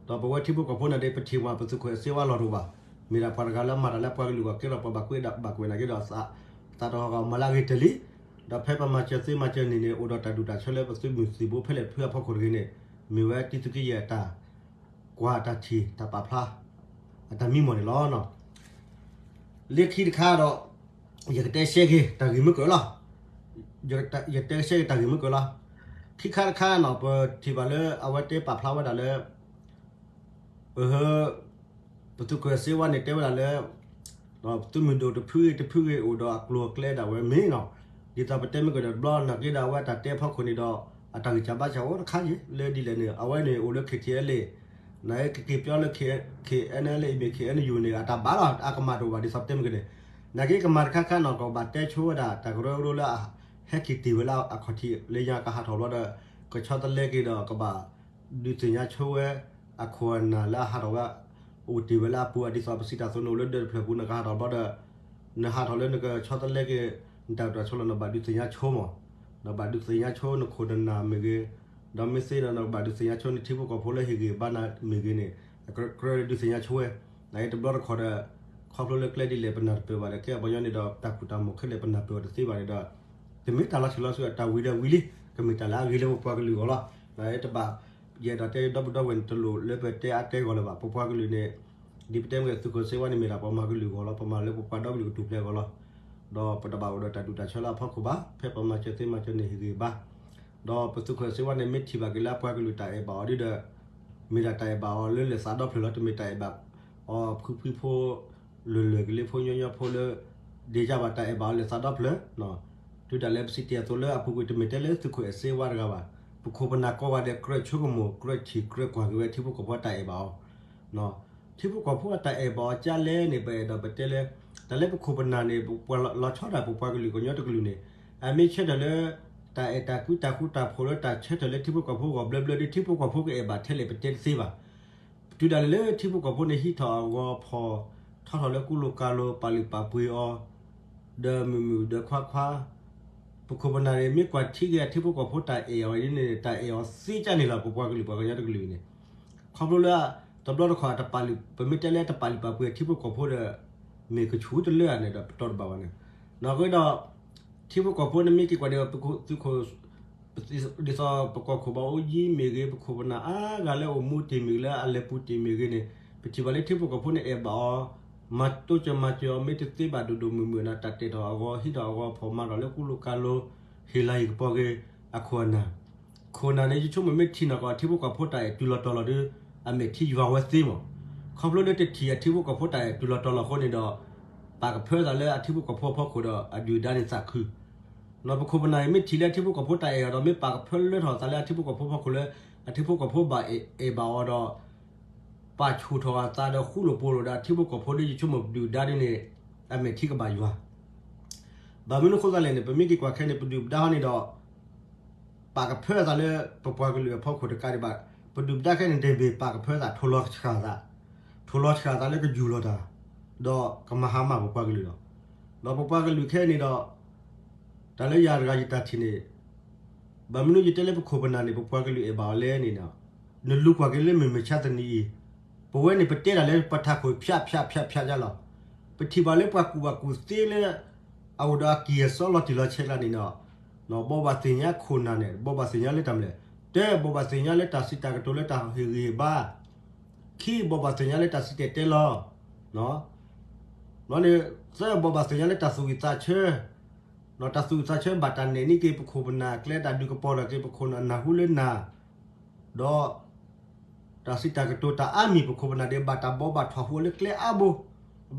ဒီးပဝဲထံဖိကီၢ်ဖိန့ၣ်ဒီး ပထံၣ်မးပသုးခိၣ်အဲၣ်စ့ဝါလီၢ်တအိၣ်ဘၣ်. မ့ၢ်ဒၣ်ပှၤတဂၤလၢမၤတၢ်လၢပှၤကလုာ်အဂီၢ် ကဲထီၣ်ပှၤဘၣ်ကွဲးဒၣ်ဘၣ်ကွဲးနာ်က့ဒီး သးတဟးဂီၤမၤလၢအဂ့ၤတလံ. ဒီးဖဲပမၤစၢၤသ့မၤစၢၤန့ၣ်န့ၣ် အိၣ်ဒီးတၢ်ဒူၣ်တၢ်ဆၢလၢပသုးမုၢ်သံၣ်ဘိဖဲလဲၣ်ဖုအဖီခိၣ်တဂ့ၤန့ၣ် မ့ၢ်ဝဲတံသုးက့ယဲၢ်အတၢ် ကွၢ်တၢ်ထံၣ်တၢ်ပာ်ဖျါ အတၢ်မံမီၢ်န့ၣ်လီၤ. လၢခံတခါဒီး ယကတဲရှဲက့ၤတၢ်ဂ့ၢ်မုၢ်ကၢၢ်လီၤ. ယတဲရှဲက့ၤတၢ်ဂ့ၢ်မုၢ်ကၢၢ်လီၤ. ခံခါတခါန့ၣ် ပထံၣ်ဘၣ်လၢအဝဲတဲပာ်ဖျါဝဲဒၣ်လၢ ပ ပသုးခိၣ်စ့ဝါန့ၣ် တဲဝဲဒၣ်လၢ သုးမုၢ်ဒိၣ်တဖုဂ့ၤတဖုဂ့ၤ အိၣ်ဒီးအကျိၤအကျဲဒၣ်ဝဲမ့ၢ်နီၤ. ဒ်သိးပတဲမ့ၢ်ကဒီးတဘျီ နာ်က့ဒီးအဝဲတၢ်တဲအဖီခိၣ်န့ၣ်ဒီး အတၢ်ဂံၢ်စၢ်ဘါစၢ်အိၣ်တခါက့ၤ လၢဒ်လဲၣ်န့ၣ် အဝဲန့ၣ်အိၣ်လၢ ခ့ၣ်ထံၣ်အဲလ်အ့ၣ် နာ်က့ကက့ၤပၠီလၢ ခ့ၣ်အဲၣ်အ့ၣ် မ့ၢ် ခ့ၣ်အဲၣ်ယူၣ်န့ၣ် အတၢ်ဘၣ်လီၤ အကမၣ်တအိၣ်ဘၣ် ဒ်သိးပတဲမ့ၢ်ကဒီး နာ်က့ကမၣ်တခါခါနီၤ ကဘၣ်တဲဆိဝဲဒၣ်တၢ်ကရၢကရိလၢအဟဲက့ၤတ့ၢ်ဝဲလၢအခီၣ်ထံးလၢညါကဟးထီၣ်ဘျီဒီး ကဆီတလဲက့ၤဒီးကဘၣ် ဒုးသ့ၣ်ညါဆိဝဲ အခိၣ်အနၢ်လၢအဟးထီၣ်ဝဲ အိၣ်တ့ၢ်ဝဲလၢအပူၤ ဒ်သိးပစံးတၢ်အသိး နအိၣ်လၢဒၢးတဖျၢၣ်ပူၤ နကဟးထီၣ်ဘျီဒီး နဟးထီၣ်လၢနကဆီတလဲက့ၤ နတၢ်အိၣ်တၢ်ဆိးလီၤ နဘၣ်ဒုးသ့ၣ်ညါဆိမး နဘၣ်ဒုးသ့ၣ်ညါဆိနခိၣ်နနၢ်မ့ၢ်ဂ့ၤ ဒီးမ့ၢ်သ့ဒီး နကဘၣ်ဒုးသ့ၣ်ညါဆိနထံဖိကီၢ်ဖိလၢဟ့ၣ်ဂံၢ်ဘါနၤမ့ၢ်ဂ့ၤန့ၣ် အကြၢးကြၢးဒုးသ့ၣ်ညါဆိဝဲ နာ်က့တဘျီတခီၣ်ဒီး ခီဖျိလၢကျဲဒ်လဲၣ်ပနၢ်တပၢၢ်ဘၣ်ဒီး ကဲအဘီညီန့ၣ်ဒီး တၢ်ကူၣ်တၢ်မိၣ်ခဲလၢာ်ပနၢ်ပၢၢ်အီၤတသ့ဘၣ်န့ၣ်ဒီး တမ့ၢ်တၢ်လီၤဆံးလီၤဆူအတၢ်ဝံၤဒီးဝံၤလံ ကမ့ၢ်တၢ်လၢအဂ့ၤလၢပပှၤကလုာ်အဂီၢ်လီၤ. နာ်က့တဘၣ် ယအဲၣ်ဒိးတဲဒီပုၢ်ဒီဝဲၢ်န့ၣ် တလိၣ်လၢပတဲအါတဲဂီၢ်လၢၤဘၣ် ပပှၤကလုာ်န့ၣ် ဒ်ပတဲမ့ၢ် သုးခိၣ်စ့ဝါန့ၣ် မ့ၢ်ဒၣ်ပှၤမၤကလုာ်အဂီၢ်လီၤ ပမၤလၢပပှၤဒီကလုာ်ကထူၣ်ဖျဲးအဂီၢ်လီၤ. ဒီးပတဘၣ်အိၣ်ဒီးတၢ်ဒူၣ်တၢ်ဆၢလၢအဖီခိၣ်ဘၣ် ဖဲပမၤစၢၤသ့မၤစၢၤန့ၣ်ဟ့ၣ်ဂံၢ်ဘါ ဒီးပသုးခိၣ်စ့ဝါန့ၣ် မ့ၢ်ထံၣ်ဘၣ်က့ၤလၢအပှၤကလုာ်တၢ်အဲၣ်ဘၣ်အီၤဒ်ဒီး မ့ၢ်ဒၣ်တၢ်အဲၣ်ဘၣ်အီၤလၢလၢာ်သးဒီဖျၢၣ်လီၤ တမ့ၢ်တၢ်အဲၣ်ဘၣ်အီၤဖုဖုဖိ လၢာ်လၢာ်ကလ့ဖိညီညီဖိလၢ ဒ့ယါဘၣ် တၢ်အဲၣ်ဘၣ်အီၤလၢာ်သးဒီဖျၢၣ် တုၤဒၣ်လဲာ်ပစံးတ့ၢ်အသိးလၢအပူၤကွံာ် တမ့ၢ်တဲလၢသုးခိၣ်အဲၣ်စ့ဝါတဂၤဘၣ် ပခိၣ်ပနၢ်ကိးဂၤဒဲး ကြၢးဆိကမိၣ် ကြၢးထံၣ် ကြၢးကွၢ်က့ၤဝဲထံဖိကီၢ်ဖိအတၢ်အဲၣ်ဘၣ်အီၤ ထံဖိကီၢ်ဖိအတၢ်အဲၣ်ဘၣ်အီၤကလဲၣ်န့ၣ် ပအဲၣ်ဒိးပတဲလၢ တၢ်လၢပခိၣ်ပနၢ်န့ၣ် ပှၤလီၤဆီဒၣ်ပပှၤကလုာ်ကညီတကလုာ်န့ၣ် အမ့ၢ်ဆၢထၢၣ်လၢ တၢ်အဲၣ်တၢ်ကွံတၢ်ဃူတၢ်ဖိးလၢတၢ်ဆၢထၢၣ်လၢထံဖိကီၢ်ဖိအဂီၢ်ဘျၢဘျၢဒီး ထံဖိကီၢ်ဖိကအဲၣ်ဘၣ်ထဲလဲၣ်ပတဲတသ့ဘၣ်. တုၤဒၣ်လဲာ်လၢထံဖိကီၢ်ဖိန့ၣ်ဟံးထီၣ်အဂီၤဖီၣ် ထီထီၣ်လၢကူလိာ်ကၤလိာ် ပာ်လုၢ်ပာ်ပှ့ၤအီၤ ဒီးမုာ်မုာ်ဒီးခွါခွါ ပခိၣ်ပနၢ်န့ၣ် မ့ၢ်ကွၢ်ထံက့ၤအထံဖိကီၢ်ဖိတၢ်အဲၣ်အီၤန့ၣ် တၢ်အဲၣ်အီၤသ့ကၢ်န့ၣ်လီၤ ပပှၤကလုာ်ပှၤကညီတကလုာ်န့ၣ် ခီဖျိလၢ တဘျီတခီၣ်အတပာ်လုၢ် ပမ့ၢ်တဲလၢတပာ်လုၢ်ပာ်ပှ့ၤထံဖိကီၢ်ဖိဒီး မ့ၢ်ကဆူၣ်တလၢဧါန့ၣ်ဒီး ပတီၢ်တဘၣ်ဘၣ်န့ၣ်. နီၢ်ကီဒီး ထံဖိကီၢ်ဖိန့ၣ်မ့ၢ်က့ၤကွၢ်ဒီး သုးခိၣ် ဒ်သိးပကီၢ်ခိၣ်ဘၣ်အိၣ်ယံၤမ့ၢ်ဂ့ၤ ပခိၣ်ပနၢ်အါဂၤလၢအိၣ်မူတ့ၢ်မ့ၢ်ဂ့ၤ လၢအလဲၤပူၤတ့ၢ်မ့ၢ်ဂ့ၤန့ၣ် ပထံၣ်ဘၣ်လၢထံဖိကီၢ်ဖိန့ၣ်အဲၣ်ဘၣ်အီၤ မၤတိစၢၤမၤစၢၤအီၤ မ့ၢ်တသ့ဘၣ်ဒိၣ်ဒိၣ်မုၢ်မုၢ်န့ၣ် တၢ်တဲာ်ထီၣ်အဂီၤ ဟံးထီၣ်အဂီၤ ဖီၣ်မၤထီၣ်လၢကူလိာ်ကၤလိာ် ဟ့ၣ်လၤဟ့ၣ်ကပီၤဂ့ၤ အခိၣ်အနၢ် ခိၣ်နၢ်န့ၣ် ယဆိကမိၣ်မ့ၢ်ထံၣ်နီၢ်ကီၢ် ထံဖိကီၢ်ဖိတၢ်အဲၣ်တုၤလီၤတီၤလီၤဒီး အမဲာ်ထံယွၤဝဲသ့မး. ခီဖျိလၢတထံၣ်အထံဖိကီၢ်ဖိတၢ်အဲၣ်တုၤလီၤတီၤလီၤအဃိန့ၣ်ဒီး ပာ်ကဖၢသးလၢအထံဖိကီၢ်ဖိအဖီခိၣ်ဒီး အဒုၣ်အဒါန့ၣ်သးခု နီၢ်ပခိၣ်ပနၢ်အံၤ မ့ၢ်ထံၣ်လၢအထံဖိကီၢ်ဖိတၢ်အဲၣ်အီၤဒီး မ့ၢ်ပာ်ကဖၢလၢထီၣ်သးလၢအထံဖိကီၢ်ဖိဖီခိၣ်လၢ အထံဖိကီၢ်ဖိဘၣ်အဲၣ်ဘၣ်အီၤဒီး ပာ်ဆူၣ်ထီၣ်အသးဒီးဃူလိာ်ဖိးလိာ်ဒီးအထံဖိကီၢ်ဖိဒီး ယဆိကမိၣ်ဒုၣ်ဒါဒ်န့ၣ် အမဲာ်ထံကဘၣ်ယွၤ ဘၣ်မနုၤအဃိသတးလဲၣ်န့ၣ် ပမ့ၢ်က့ၤကွၢ်ခဲန့ၣ် ပဒုၣ်ပဒါဟီန့ၣ်ဒီး ပာ်ကဖၢသးလၢပပှၤကလုာ်အဖီခိၣ်တကးဒံးဘၣ်. ပဒုၣ်ပဒါခဲန့ၣ် တမ့ၢ်ပာ်ကဖၢသးထိၣ်လီၤဆှၣ်သး, ထိၣ်လီၤဆှၣ်သးလၢကယူၢ်လီၤတၢ်, ဒီးကမၤဟါမၢ်ပပှၤကလုာ်လီၤ. ဒီးပပှၤကလုာ်ခဲန့ၣ်ဒီး တၢ်လၢယၤတဂၤယတၢ်ထံၣ်န့ၣ် ဘၣ်မနုၤယတဲလၢပခိၣ်ပနၢ်န့ၣ် ပပှၤကလုာ်အဲၣ်ဘၣ်အီၤလဲၣ်န့ၣ်, နလူၤကွၢ်က့ၤလၢမုၢ်မဆါတနံၤအံၤ, ပဝဲန့ၣ်ပတဲတၢ်လၢပထးခိၣ်ဖၠးဖၠးဖၠးဖၠးလီၤ. ပထံၣ်ဘၣ်လၢပှၤကူၣ်ဘၣ်ကူၣ်သ့လၢ အအိၣ်ဒီးအကံၢ်အစီလီၤတံၢ်လီၤဆဲးကျါန့ၣ်ဒီး, ဘိးဘၣ်သ့ၣ်ညါခိၣ်နၢ်န့ၣ် ဘိးဘၣ်သ့ၣ်ညါလၢတၢ်မနုၤလဲၣ်, တၢ ဘိးဘၣ်သ့ၣ်ညါလၢတၢ်စံးတၢ်ကတိၤလၢတၢ်ဟ့ၣ်ဂံၢ်ဟ့ၣ်ဘါ, ခံ ဘိးဘၣ်သ့ၣ်ညါလၢတၢ်စံၣ်တဲၤတဲလီၤ, န့ၣ် သၢ ဘိးဘၣ်သ့ၣ်ညါလၢတၢ်သူၣ်ဝံၣ်သးဆၢ, တၢ်သူၣ်ဝံၣ်သးဆၢဘၣ်တၢ်နဲၣ်န့ၢ်က့ၤ ပခိၣ်ပနၢ်ကျဲတၢ်ဒုးကပီၤထီၣ်က့ၤ ပခိၣ်နၢ်နၢ်ဟူလၢနၢ်, ဒီး တၢ်စံးတၢ်ကတိၤတၢ်အါမံၤ ပခိၣ်ပနၢ်ဒဲး ဘၣ်တၢ်ဘိးဘၣ်ထွၣ်ဟူးလၢကျဲအါဘိ,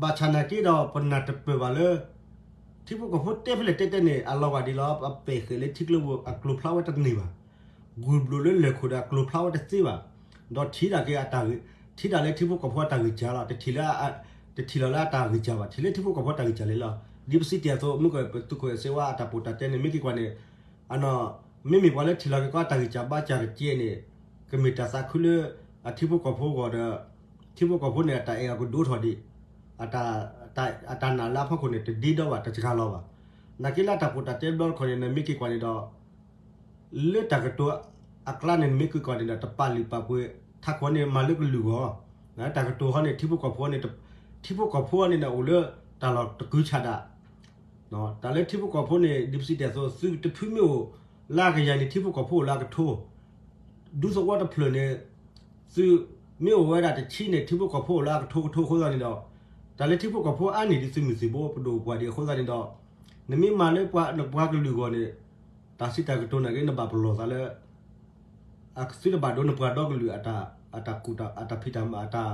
ဘၣ်ဆၣ်နာ်က့ဒီး ပနၢ်တပၢၢ်ဘၣ်လၢ ထံဖိကီၢ်ဖိတဲဖဲလဲၣ်တဲတဲန့ၣ် အလီၤဂာ်ဒ်လီၤ အပဲာ်ဃဲးလၢထံကျိပူၤ အကျိၤဖျါဝဲတန့ၢ်ဘၣ်, ဂုၢ်ဘျိးလၢလဲၤခိၣ်ဒီးအကျိၤဖျါဝဲတသ့ဘၣ်, ဒီးထံၣ်ဒၣ်က့ၤ ထံၣ်ဒၣ်လၢထံဖိကီၢ်ဖိအတၢ်ဂံၢ်စၢ်လီၤ, တထံၣ်လၢ တထံၣ်လီၤလၢအတၢ်ဂံၢ်စၢ်ဘၣ်, ထံၣ်လၢထံဖိကီၢ်ဖိတၢ်ဂံၢ်စၢ်လဲၣ်လီၤ. ဒ်ပစံးတ့ၢ်အသိး မ့ၢ်ကီးပသုးခိၣ်အဲၣ်စ့ဝါအတၢ်ပိာ်တၢ်တဲန့ၣ် မ့ၢ်က့ၤကွၢ်န့ၣ် မ့မ့ၢ်ပှၤလၢထံၣ်လီၤက့ၤကီးတၢ်ဂံၢ်စၢ်ဘါစၢ်တကဲန့ၣ် ကမ့ၢ်တၢ်သးခုလၢ အထံဖိကီၢ်ဖိအဂီၢ်ဒီး ထံဖိကီၢ်ဖိန့ၣ် အတၢ်အဲၣ်အီၤကဒိၣ်ထီၣ်ဒံး, အတၢ်နာ်လၢအဖီခိၣ်န့ၣ် တဒ့ဒီဘၣ် တစှၤလီၤဘၣ်. နာ်က့လၢအတၢ်ပိာ်တၢ်တဲတဘျီတခီၣ်န့ၣ် နမ့ၢ်က့ၤကွၢ်န့ၣ်ဒီး လၢတၢ်ကတိၤအကျါန့ၣ် နမ့ၢ်က့ၤကွၢ်န့ၣ်ဒီး တပာ်လုၢ်ပာ်ပှ့ၤ ထးခိၣ်န့ၣ်မၤလၢကလုာ်အဂီၢ်, တၢ်ကတိၤဟီန့ၣ် ထံဖိကီၢ်ဖိန့ၣ် ထံဖိကီၢ်ဖိန့ၣ် အိၣ်လၢတၢ်လီၢ်တကုၤဆးဒး တၢ်လၢထံဖိကီၢ်ဖိန့ၣ် ဒ်ပစံးတ့ၢ်အသိး သုးတဖုမ့ၢ်အိၣ်လၢအကယၤန့ၣ် ထံဖိကီၢ်ဖိအိၣ်လၢအကထိ, ဒူသဝီတဖျၢၣ်န့ၣ် သုးမ့ၢ်အိၣ်ဝဲဒၣ်တဆံန့ၣ် ထံဖိကီၢ်ဖိအိၣ်လၢအကထိကထိအဃိသတးန့ၣ်ဒီး တၢ်လၢထံဖိကီၢ်ဖိအါန့ၢ်ဒ်သုးမုၢ်သံၣ်ဘိ ပဒိၣ်ပှၢ်ဒံးအဃိသတးန့ၣ်ဒီး နမ့ၢ်မၤလၢနပှၤကလုာ်အဂီၢ်န့ၣ် တၢ်စံးတၢ်ကတိၤနာ်က့ နဘၣ်ပလီၢ်သးလၢ အသုတဘၣ်ဒိနပှၤဒီကလုာ်အတၢ်ကူၣ် အတၢ်ဖံးတၢ်မၤ အတၢ်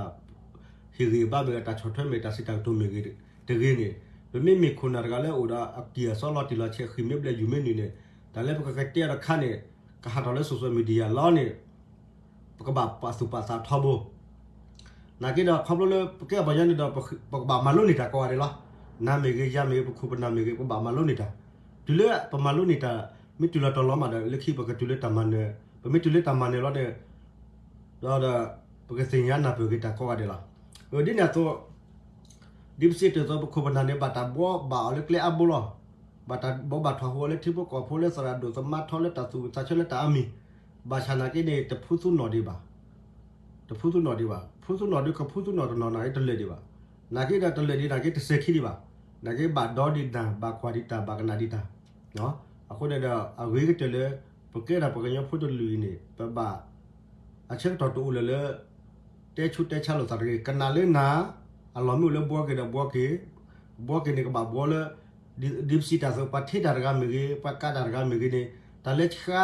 ဟ့ၣ်ဂံၢ်ဘါမ့ၢ်ဂ့ၤ တၢ်ဆီၣ်ထွဲမ့ၢ်ဂ့ၤ တၢ်စံးတၢ်ကတိၤမ့ၢ်ဂ့ၤတဂ့ၤန့ၣ် ပမ့မ့ၢ်ခိၣ်နၢ်တဂၤလၢအိၣ်ဒီးအကံၢ်အစီလီၤတံၢ်လီၤဆဲး ဃံၢ်မ့ၢ်ဘျဲၣ်ယုၢ်မ့ၢ်နုာ်န့ၣ် တၢ်လၢပကကတဲအီၤတခါန့ၣ် ကဟးထီၣ်လၢ social media လီၤန့ၣ် ပကဘၣ်ပာ်သူၣ်ပာ်သးထီဘိ နာ်က့ဒီးခီဖျိလၢပကဲပှၤကညီန့ၣ်ဒီး ပကဘၣ်မၤလိန့ၢ်တၢ်ကိးဂၤဒဲးလီၤ. နၤမ့ၢ်ဂ့ၤ ယၤမ့ၢ်ဂ့ၤ ပခိၣ်ပနၢ်မ့ၢ်ဂ့ၤ ပဘၣ်မၤလိန့ၢ်တၢ်. တုၤလၢပမၤလိန့ၢ်တၢ် မ့ၢ်တုၤလီၤတီၤလီၤမးဒီး လၢခံပကတုၤလၢတၢ်မၤနၢၤ, ပမ့ၢ်တုၤလၢတၢ်မၤနၢၤလီၤန့ၣ် ဒီး ပကသ့ၣ်ညါနၢ်ပၢၢ်က့ၤတၢ်ကိးဂၤဒဲးလီၤ. ဒ်န့ၣ်အသိး ဒ်ပစံးတ့ၢ်အသိး ပခိၣ်ပနၢ်န့ၣ် ဘၣ်တၢ်ဘိးဘၣ်အီၤလၢကျဲအါဘိလီၤ. ဘၣ်တၢ်ဘိးဘၣ်ထွၣ်ဟူးအီၤလၢထံဖိကီၢ်ဖိလၢသရၣ်ဒိၣ်သမါထီ လၢတၢ်သူၣ်ဝံၣ်သးဆၢလၢတၢ်အါမံၤ, ဘၣ်ဆၣ်နာ်က့န့ၣ် တဖုသူနီၣ်ဒံးဘၣ် တဖုသူနီၣ်ဒံးဘၣ်. ဖုသူနီၣ်ဒံး ကဖုသူနီၣ်တနီၤနီၤ တလၢာ်ဒံးဘၣ်. နာ်က့ဒီးတလၢာ်ဒံးနာ်က့ တစဲၤခံဒံးဘၣ်. နာ်က့ဘၣ်ဒီဒံးတၢ် ဘၣ်ကွၢ်ဒံးတၢ် ဘၣ်ကနၣ်ဒံးတၢ်. အဃိန့ၣ်ဒီး အဂ့ၤကတၢၢ်လၢ ပကဲဒၣ်ပှၤကညီဖိတလုၢ်အံၤန့ၣ် ပဘၣ် အဆၢကတီၢ်တအိၣ်လၢၤလၢ တဲဆူးတဲဆါလိာ်သးတဂ့ၤ. ကနၣ်လၢနၤ အလီၢ်မ့ၢ်အိၣ်လၢဘှီက့ၤဒီးဘှီက့ၤ, ဘှီက့ၤန့ၣ်ကဘၣ်ဘှီလၢ ဒ်ပစံးတ့ၢ်အသိး ပှၤထ့တၢ်တဂၤမ့ၢ်ဂ့ၤ ပှၤကးတၢ်တဂၤမ့ၢ်ဂ့ၤန့ၣ် တၢ်လၢဆှါ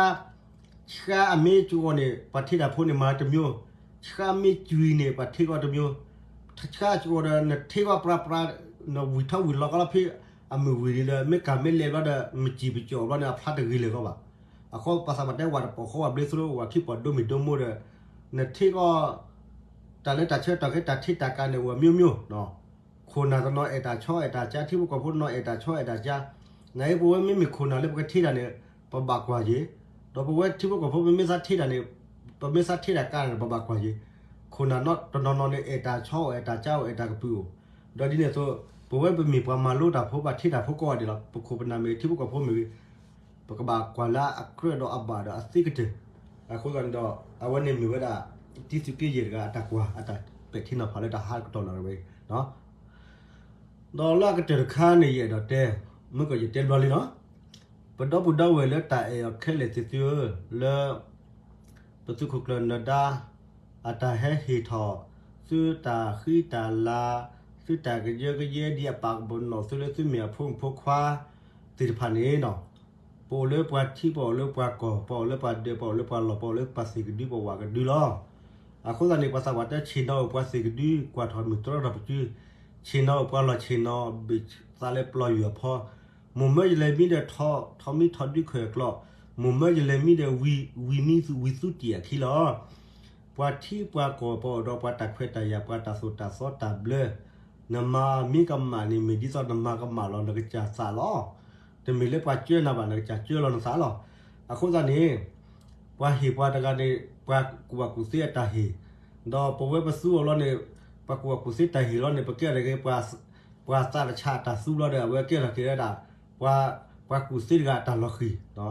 ဆှါအမ့ၢ်ကၠီန့ၣ် ပှၤထ့တၢ်ဖိန့ၣ်မၤတမံၤ, ဆှါမ့ၢ်ကွံာ်န့ၣ် ပှၤထ့ကီၢ်တမံၤ, ဆှါကၠီဒီးနထ့ကီၢ်ပြးပြး နဝံၢ်ထီၣ်ဝံၢ်လီၤကီးလီၤဖဲ အမုၢ်ဝံၢ်န့ၣ်ဒီး မ့ၢ်ကၤမ့ၢ်လဲၤဘျီဒီး မ့ၢ်စံၣ်ပကၠီၣ်ဘျီန့ၣ် အဖျါတဂ့ၤလၢၤကီးဘၣ်. အဃိပှၤသးပှၢ်တဲဝဲတပိာ်ဃီဝဲဘျ့သရိ ဝဲခံပိာ်ဒိမ့ၢ်ဒိမိၢ်ဒီး နထ့ကီၢ် တၢ်လၢတၢ်ဆၢကတီၢ်ခဲ တၢ်ထ့တၢ်ကးန့ၣ် ဝဲမျိုးမျိုး ခိၣ်နၢ်တနီၤအဲၣ်တၢ်ဆီအဲၣ်တၢ်ကၠါ ထံဖိကီၢ်ဖိတနီၤအဲၣ်တၢ်ဆီအဲၣ်တၢ်ကၠါ, နာ်က့ပဝဲမ့မ့ၢ်ခိၣ်နၢ်လၢပကထ့တၢ်န့ၣ် ပဘၣ်ကွၢ်က့ၤ, ဒီးပဝဲထံဖိကီၢ်ဖိ ပမ့ၢ်သးထ့တၢ်န့ၣ် ပမ့ၢ်သးထ့တၢ်ကးန့ၣ် ပဘၣ်ကွၢ်က့ၤ, ခိၣ်နၢ်တနီၤနီၤန့ၣ် အဲၣ်တၢ်ဆီအိၣ် အဲၣ်တၢ်ကၠါအိၣ် အဲၣ်တၢ်ကပုာ်အိၣ်, ဒီးဒ်န့ၣ်အသိး ပဝဲပမ့ၢ်ပှၤမၤလိတၢ်ဖိ ပှၤထ့တၢ်ဖိကိးဂၤဒဲးလီၤ. ပခိၣ်ပနၢ်မ့ၢ်ဂ့ၤ ထံဖိကီၢ်ဖိမ့ၢ်ဂ့ၤ ပကဘၣ်ကွၢ်လၢအကြၢးဒီးအဘၣ်ဒီးအသ့ကတၢၢ်, အဃိသတးန့ၣ်ဒီး အဝဲန့ၣ်မ့ၢ်ဝဲဒၣ် တံသုးက့ယဲၢ်တဂၤအတၢ်ကွၢ် အတၢ်ပဲာ်ထံနီၤဖးလၢတၢ်ဟးကတီၢ်နၣ်ရံၣ်ဝဲ, ဒီးလၢအကတၢၢ်တခါန့ၣ် ယအဲၣ်ဒိးတဲ, မုၢ်ကီၢ်ယတဲဘျီလံလီၤ. ပဒီပုၢ်ဒီဝဲၢ်လၢတၢ်အဲၣ်အီၤခဲလၢာ်သ့ၣ်သုဧၢ, လၢ ပသုးခိၣ်ကျၢၢ်နၢၤဒါ အတၢ်ဟဲဟ့ၣ်ထီၣ် သုတၢ်ဃံတၢ်လၤ, သုတၢ်ကယၢကယဲဒ်အပာ်ပနီၣ်သုလၢသုမ့ၢ်အဖိမုၣ်ဖိခွါသ့ၣ်တဖၣ်န့ၣ်လီၤ. ပအိၣ်လၢပှၤထံ ပအိၣ်လၢပှၤကီၢ် ပအိၣ်လၢပှၤဒၢး ပအိၣ်လၢပှၤလီၢ် ပအိၣ်လၢပှၤသ့ၣ်ကဒု ပဝးကဒုလီၤ. အဃိသတးန့ၣ် ပှၤသးပှၢ်တဲဆ့ၣ်နီၤအိၣ်ပှၤသ့ၣ်ကဒု ကွၢ်ထီၣ်မုၢ်တြီထီၣ်ပစု, ဆ့ၣ်နီၤအိၣ်ပှၤလီၢ် ဆ့ၣ်နီၤဘ့ၣ်သးလၢပျီယွၤအဖီ, မိၢ်မၢယလဲၤမံဒီးထီၣ် ထီၣ်မံထီၣ်ဒုခၢၣ်အကျီၢ်, မိၢ်မၢယလဲၤမံဒီးဝံၤ ဝံၤမံဝံၤသူတံၢ်အခံလီၤ. ပှၤထံပှၤကီၢ် ပအိၣ်ဒီးပှၤတၢ်ခွဲးတၢ်ယာ် ပှၤတၢ်သိၣ်တၢ်သီတၢ်ဘျၢ, နမၤမ့ၢ်ကမၣ်န့ၣ် မ့ၢ်ဒ်သိးနမၤကမၣ်လီၤ နကစၢ်သးလီၤ. တမ့ၢ်လၢပှၤကၢနၤဘၣ် နကစၢ်ကၢလီၤနသးလီၤ. အဃိသတးန့ၣ် ပှၤဟ့ၣ်ပှၤတဂၤန့ၣ် ပှၤကူၣ်ဘၣ်ကူၣ်သ့အတၢ်ဟ့ၣ်, ဒီးပဝဲပသူအီၤလီၤန့ၣ် ပှၤကူၣ်ဘၣ်ကူၣ်သ့တၢ်ဟ့ၣ်လီၤန့ၣ် ပကဲထီၣ်က့ၤ ပှၤသးတဆးအတၢ်သူဘျီဒီး အဝဲကဲထီၣ်က့ၤဝဲဒၣ် ပှၤ ပှၤကူၣ်သ့တဂၤအတၢ်လီၤဃံၤ,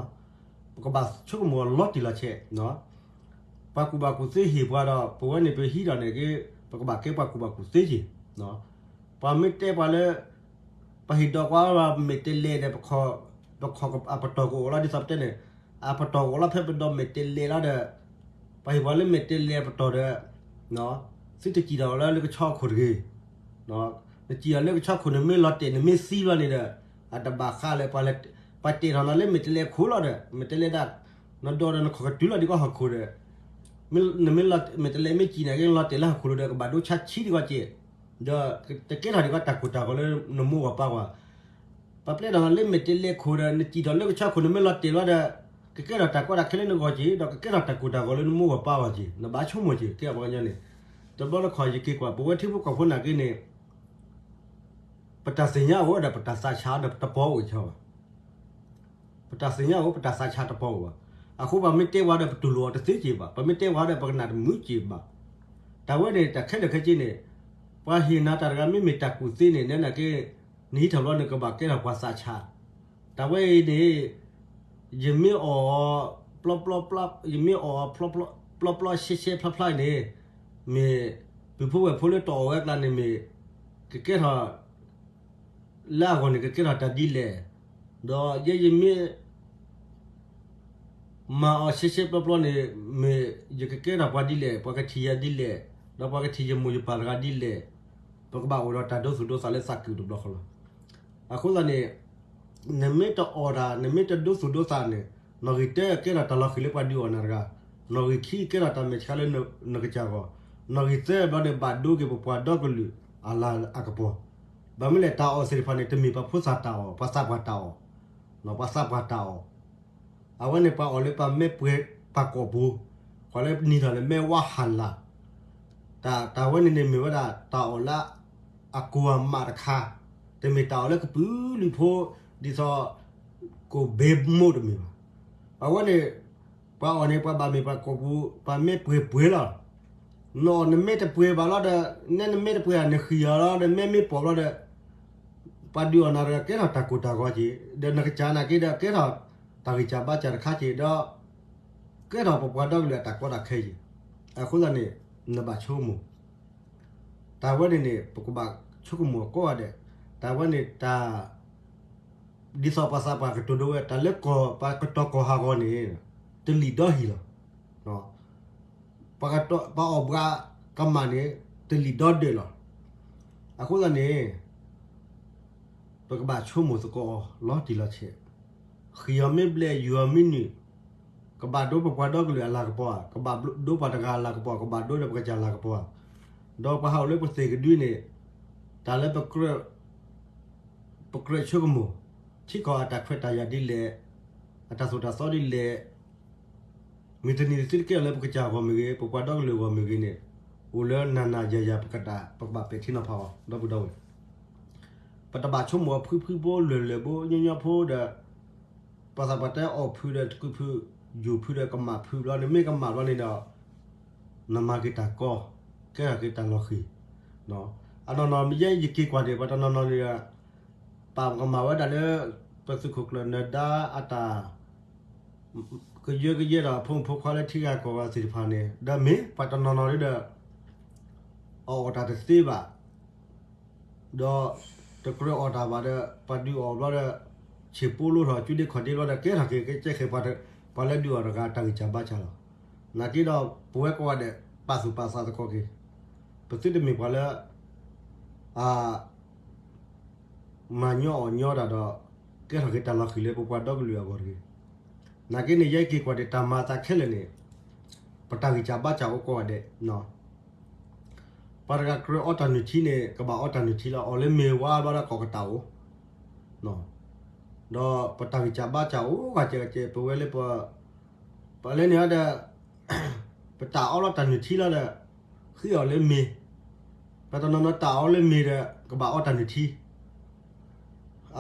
ပကဘၣ်ဆိကမိၣ်အီၤလီၤတံၢ်လီၤဆဲး, ပှၤကူၣ်ဘၣ်ကူၣ်သ့ဟ့ၣ်ပှၤဒီး ပဝဲန့ၣ်ပဟံးထီၣ်န့ၣ်က့ ပကဘၣ်ကဲပှၤကူၣ်ဘၣ်ကူၣ်သ့က့ၤ, ပှၤမ့ၢ်တဲပှၤလၢ ပှၤဟ့ၣ်ဒီးကွၢ် မဲာ်တဲးလဲးဒီး ပခီၣ် အပတီၢ်ကအိၣ်လီၤ ဒ်သိးပတဲန့ၣ် အပတီၢ်ကအိၣ်လီၤ ဖဲပဒီးမဲာ်တဲးလဲးလီၤဒီး ပှၤဟ့ၣ်ပှၤလၢမဲာ်တဲးလဲးအပတီၢ်ဒီး သုတစံၣ်ထီၣ်လၢလၢကဆီအခိၣ်တဂ့ၤ, နစံၣ်ထီၣ်လၢကဆီခိၣ် နမ့ၢ်လီၤတဲာ် နမ့ၢ်သံဘျီန့ၣ်ဒီး အတဘၣ်ဃးလၢ ပှၤတဲထီၣ်နၤလၢမဲာ်တဲးလဲးခိၣ်လီၤဒီး မဲာ်တဲးလဲးဒၣ် နဒိးဒီးနခီၣ်ကတုၤလီၤဒံးကီၢ်ဟီၣ်ခိၣ်ဒီး နမ့ၢ်လီၤ မဲာ်တဲးလဲးမ့ၢ်စံၣ်န့ၣ်က့ နလီၤတဲာ်လၢဟီၣ်ခိၣ်လိၤဒီး ကဘၣ်ဒိဆါဆံးဒံးကီၢ်စ့ၢ်, ဒီးတကဲထီၣ်ဒံးကီၢ်တၢ်ကိၢ်တၢ်ဂီၤလၢနမိၢ်ဂီၤပၢ်ဂီၤ ပှၤပျဲထီၣ်နၤလၢမဲာ်တဲးလဲးခိၣ်ဒီး နစံၣ်ထီၣ်လၢကဆီခိၣ် နမ့ၢ်လီၤတဲာ်လီၤဒီး ကကဲထီၣ်တၢ်ကီတၢ်ခဲလၢနဂီၢ်က့ၤ ဒီးကကဲထီၣ်တၢ်ကိၢ်တၢ်ဂီၤလၢနမိၢ်ဂီၤပၢ်ဂီၤက့ၤ နဘၣ်ဆိကမိၣ်က့ၤ ကဲပှၤကညီန့ၣ်, တဘျီတခီၣ်ယက့ၤကွၢ် ပဝဲထံဖိကီၢ်ဖိနာ်က့န့ၣ် ပတၢ်သ့ၣ်ညါအိၣ်ဒီး ပတၢ်သးဆးဒီး တပီၢ်အိၣ်ဘၣ်. ပတၢ်သ့ၣ်ညါအိၣ် ပတၢ်သးဆးတပီၢ်အိၣ်ဘၣ်. အဃိပှၤမ့ၢ်တဲဝဲဒီး ပတူၢ်လိာ်အီၤတသ့က့ၤဘၣ်. ပမ့ၢ်တဲဝဲဒီး ပကနၣ်တမုာ်က့ၤဘၣ်. တၢ်ဝဲန့ၣ် တၢ်ခဲလၢာ်ခဲဆ့န့ၣ် ပှၤဟ့ၣ်နၤတၢ်တဂၤ မ့မ့ၢ်တၢ်ကူၣ်သ့န့ၣ် နဲနာ်က့ နဟံးထီၣ်ဘျီန့ၣ် ကဘၣ်ကဲထီၣ်ပှၤသးဆး. တၢ်ဝဲအံၤန့ၣ် ယမ့ၢ်အီၣ် ပျီပျီ ယမ့ၢ်အီၣ် ပျီပျီရှဲရှဲဖျါဖျါအံၤန့ၣ် မ့ၢ် ပုၢ်ဖိဝဲၢ်ဖိလၢတအီၣ်ဝဲအကျါန့ၣ်မ့ၢ် ကကဲထီၣ် လၢအဂီၢ်န့ၣ် ကကဲထီၣ်တၢ်ဒ်လဲၣ်, ဒီးယဲယမ့ၢ် မၤအီၤရှဲရှဲပျီပျီန့ၣ် မ့ၢ်ယကကဲထီၣ်ပှၤဒ်လဲၣ်, ပှၤကထံၣ်ယၤဒ်လဲၣ်, ဒီးပှၤကထံၣ်ယမိၢ်ယပၢ်တဂၤဒ်လဲၣ်, ပကဘၣ်အိၣ်ဒီးတၢ်ဒိသူၣ်ဒိသးလၢသးကုၢ်တဘျီဃီလီၤ. အဃိသတးန့ၣ် နမ့ၢ်တအီၣ်တၢ် နမ့ၢ်တဒိသူၣ်ဒိသးန့ၣ် နီၣ်ဂံၢ်တၢကဲထီၣ်တၢ်လီၤဃံၤလၢပှၤဒုးအီၣ်နၤတဂၤ, နီၣ်ဂံၢ်ခံကဲထီၣ်တၢ်မဲာ်ဆှးလၢနကစၢ်အဂီၢ်, နီၣ်ဂံၢ်သၢဘျီန့ၣ် ဘၣ်ဒိက့ၤပပှၤဒီကလုာ်အလၤအကပီၤ. ဘၣ်မနုၤလဲၣ် တၢ်အီၣ်သ့ၣ်တဖၣ်န့ၣ် တမ့ၢ်ပှၤဖိသၣ်တၢ်အီၣ်, ပှၤသးပှၢ်တၢ်အီၣ်, ပှၤသးပှၢ်တၢ်အီၣ် အဝဲန့ၣ်ပှၤအီၣ်လၢပှၤမဲာ်ပှဲၤပှၤကိာ်ပူၤ, ဃီလၢနံၤထီၣ်လၢမဲာ်ဝါဟးလး, တၢ် တၢ်ဝဲန့ၣ်န့ၣ်မ့ၢ်ဝဲဒၣ် တၢ်အီၣ်လၢအကိၢ်အမးတခါ, တမ့ၢ်တၢ်အီၣ်လၢကပုာ်လုးဖိ ဒ်သိး ကိၣ်ဘ့မိၣ်တမ့ၢ်ဘၣ်. အဝဲန့ၣ် ပှၤအီၣ်န့ၣ် ပှၤဘၣ်မ့ၢ်ပှၤကိာ်ပူၤ ပှၤမဲာ်ပှဲၤပှဲၤလီၤ. နအီၣ်နမဲာ်တပှဲၤဘၣ်လီၤဒီး နဲနမဲာ်တပှဲၤဧါ နဃံၢ်အီၤလီၤဒီး မဲာ်မ့ၢ်ပိာ်လီၤဒီး ပှၤဒုးအီၣ်နၤတဂၤကဲထီၣ်တၢ်ကိၢ်တၢ်ဂီၤက့ၤ, ဒီးနကစၢ်နာ်က့ဒီး ကဲထီၣ်တၢ်ဂံၢ်စၢ်ဘါစၢ်တခါက့ၤဒီး ကဲထီၣ်ပပှၤဒီကလုာ်အတၢ်ကီတၢ်ခဲက့ၤ. အဃိသတးန့ၣ် နဘၣ်ဆိကမိၣ် တၢ်ဝဲန့ၣ်န့ၣ် ပကဘၣ်ဆိကမိၣ်အကိးဂၤဒဲး, တၢ်ဝဲန့ၣ်တၢ် ဒ်သိးပှၤသးပှၢ်ကတိၤဒိဝဲ တၢ်လၢကီၢ် ပှၤကတီၤကီၢ်ဟးဂီၤန့ၣ် တလံာ်ဒီဟံၣ်လီၤ. ပှၤအီၣ်ဘှးကမၣ်န့ၣ် တလံာ်ဒီဒၢးလီၤ. အဃိသတးန့ၣ် ပကဘၣ်ဆိကမိၣ်သကိးအီၤ လီၤတံၢ်လီၤဆဲး, ဃံၢ်အီၤမ့ၢ်ဘျဲၣ် ယူၤအီၤမ့ၢ်နုာ်, ကဘၣ်ဒိပပှၤဒီကလုာ်အလၤကပီၤဧါ, ကဘၣ်ဒိပှၤတဂၤအလၤကပီၤ, ကဘၣ်ဒိဒီးပကစၢ်လၤကပီၤဧါ. ဒီးပှၤဟးအိၣ်လၢပသ့ၣ်ကဒုန့ၣ် တၢ်လၢ ပကြၢးဆိကမိၣ် ထံကီၢ်အတၢ်ခွဲးတၢ်ယာ်ဒ်လဲၣ်, အတၢ်သိၣ်တၢ်သီဒ်လဲၣ်, မုၢ်တနံၤတသ့တကဲထီၣ်လၢပကစၢ်အဂီၢ်မ့ၢ်ဂ့ၤ, ပပှၤဒီကလုာ်အဂီၢ်မ့ၢ်ဂ့ၤန့ၣ် အိၣ်လၢနၤနၤယၤယၤ ပကဘၣ်ပဲာ်ထံနီၤဖးအီၤ ဒီပုၢ်ဒီဝဲၢ်. ပတဘၣ်ဆိကမိၣ်အဖုဖုဖိ လၢၢ်လၢၢ်ဖိ ညီညီဖိဒီး ပှၤသးပှၢ်တဲအီၣ်ဖုဒီးတကုၢ်ဖု, ယူၤဖုဒီးကမၣ်ဖုဘျီန့ၣ် မ့ၢ်ကမၣ်ဘျီန့ၣ်ဒီး နမၤက့ၤတၢ်ကီ, ကဲထီၣ်က့ၤတၢ်လီၤဃံၤ. အနီၢ်နီၢ်မ့ၢ်ယဲယက့ၤကွၢ်န့ၣ် ပှၤတနီၤနီၤန့ၣ်ဒီး ပာ်ကမၣ်ဝဲဒၣ်လၢ ပသုးခိၣ်ကျၢၢ်နၢၤဒါအတၢ် ကယၢကယဲဒီးအဖိမုၣ်ဖိခွါလၢထံဂၤကီၢ်ဂၤသ့ၣ်တဖၣ်န့ၣ် ဒီးမ့ၢ်ပှၤတနီၤနီၤဒ်ဒီး အအီၣ်တၢ်တသ့ဘၣ် ဒီးတကြၢးအီၣ်တၢ်ဘၣ်ဒီး ပှၤဒုးအီၣ်ဘျီဒီး ဆ့ၣ်ပိလိထီၣ် ကၠူဒ့ခီၣ်ဒ့ဘျီဒီး ကဲထီၣ်က့ၤကဲခဲ ပှၤလၢဒုးအီၣ်တဂၤတၢ်ဂံၢ်စၢ်ဘါစၢ်လီၤ. နာ်က့ဒီး ပဝဲကိးဂၤဒဲး ပာ်သူၣ်ပာ်သးသကိးက့ၤ ပသုတမ့ၢ်ပှၤလၢ အ မၤညီအီၣ်ညီတၢ်ဒီး ကဲထီၣ်က့ၤတၢ်လီၤဃံၤလၢပပှၤဒီကလုာ်အဂီၢ်တဂ့ၤ. နာ်က့န့ၣ် ယဲက့ၤကွၢ်ဒံးတၢ်မၤအသးခဲလၢာ်န့ၣ် ပတၢ်ဂံၢ်စၢ်ဘါစၢ်အိၣ်ကိးဂၤဒဲး ပှၤတဂၤကြၢးအီတၢ်နုၢ်ထံန့ၣ် ကဘၣ်အီတၢ်နုၢ်ထံလီၤ. အီၣ်လၢမ့ၤဝါဘျီဒီးကီၢ်ကတၢ်အိၣ် ဒီးပတၢ်ဂံၢ်စၢ်ဘါစၢ်အိၣ်ဂၤကဲကဲ ပဝဲလၢပ ပလဲၤန့ၣ်ဒီး ပတၢ်အီလီၤတၢ်နုၢ်ထံလီၤဒီး ဃ့အီၣ်လၢမ့ၤ, ပှၤတနီၤနီၤတၢ်အီလၢမ့ၤဒီး ကဘၣ်အီတၢ်နုၢ်ထံ,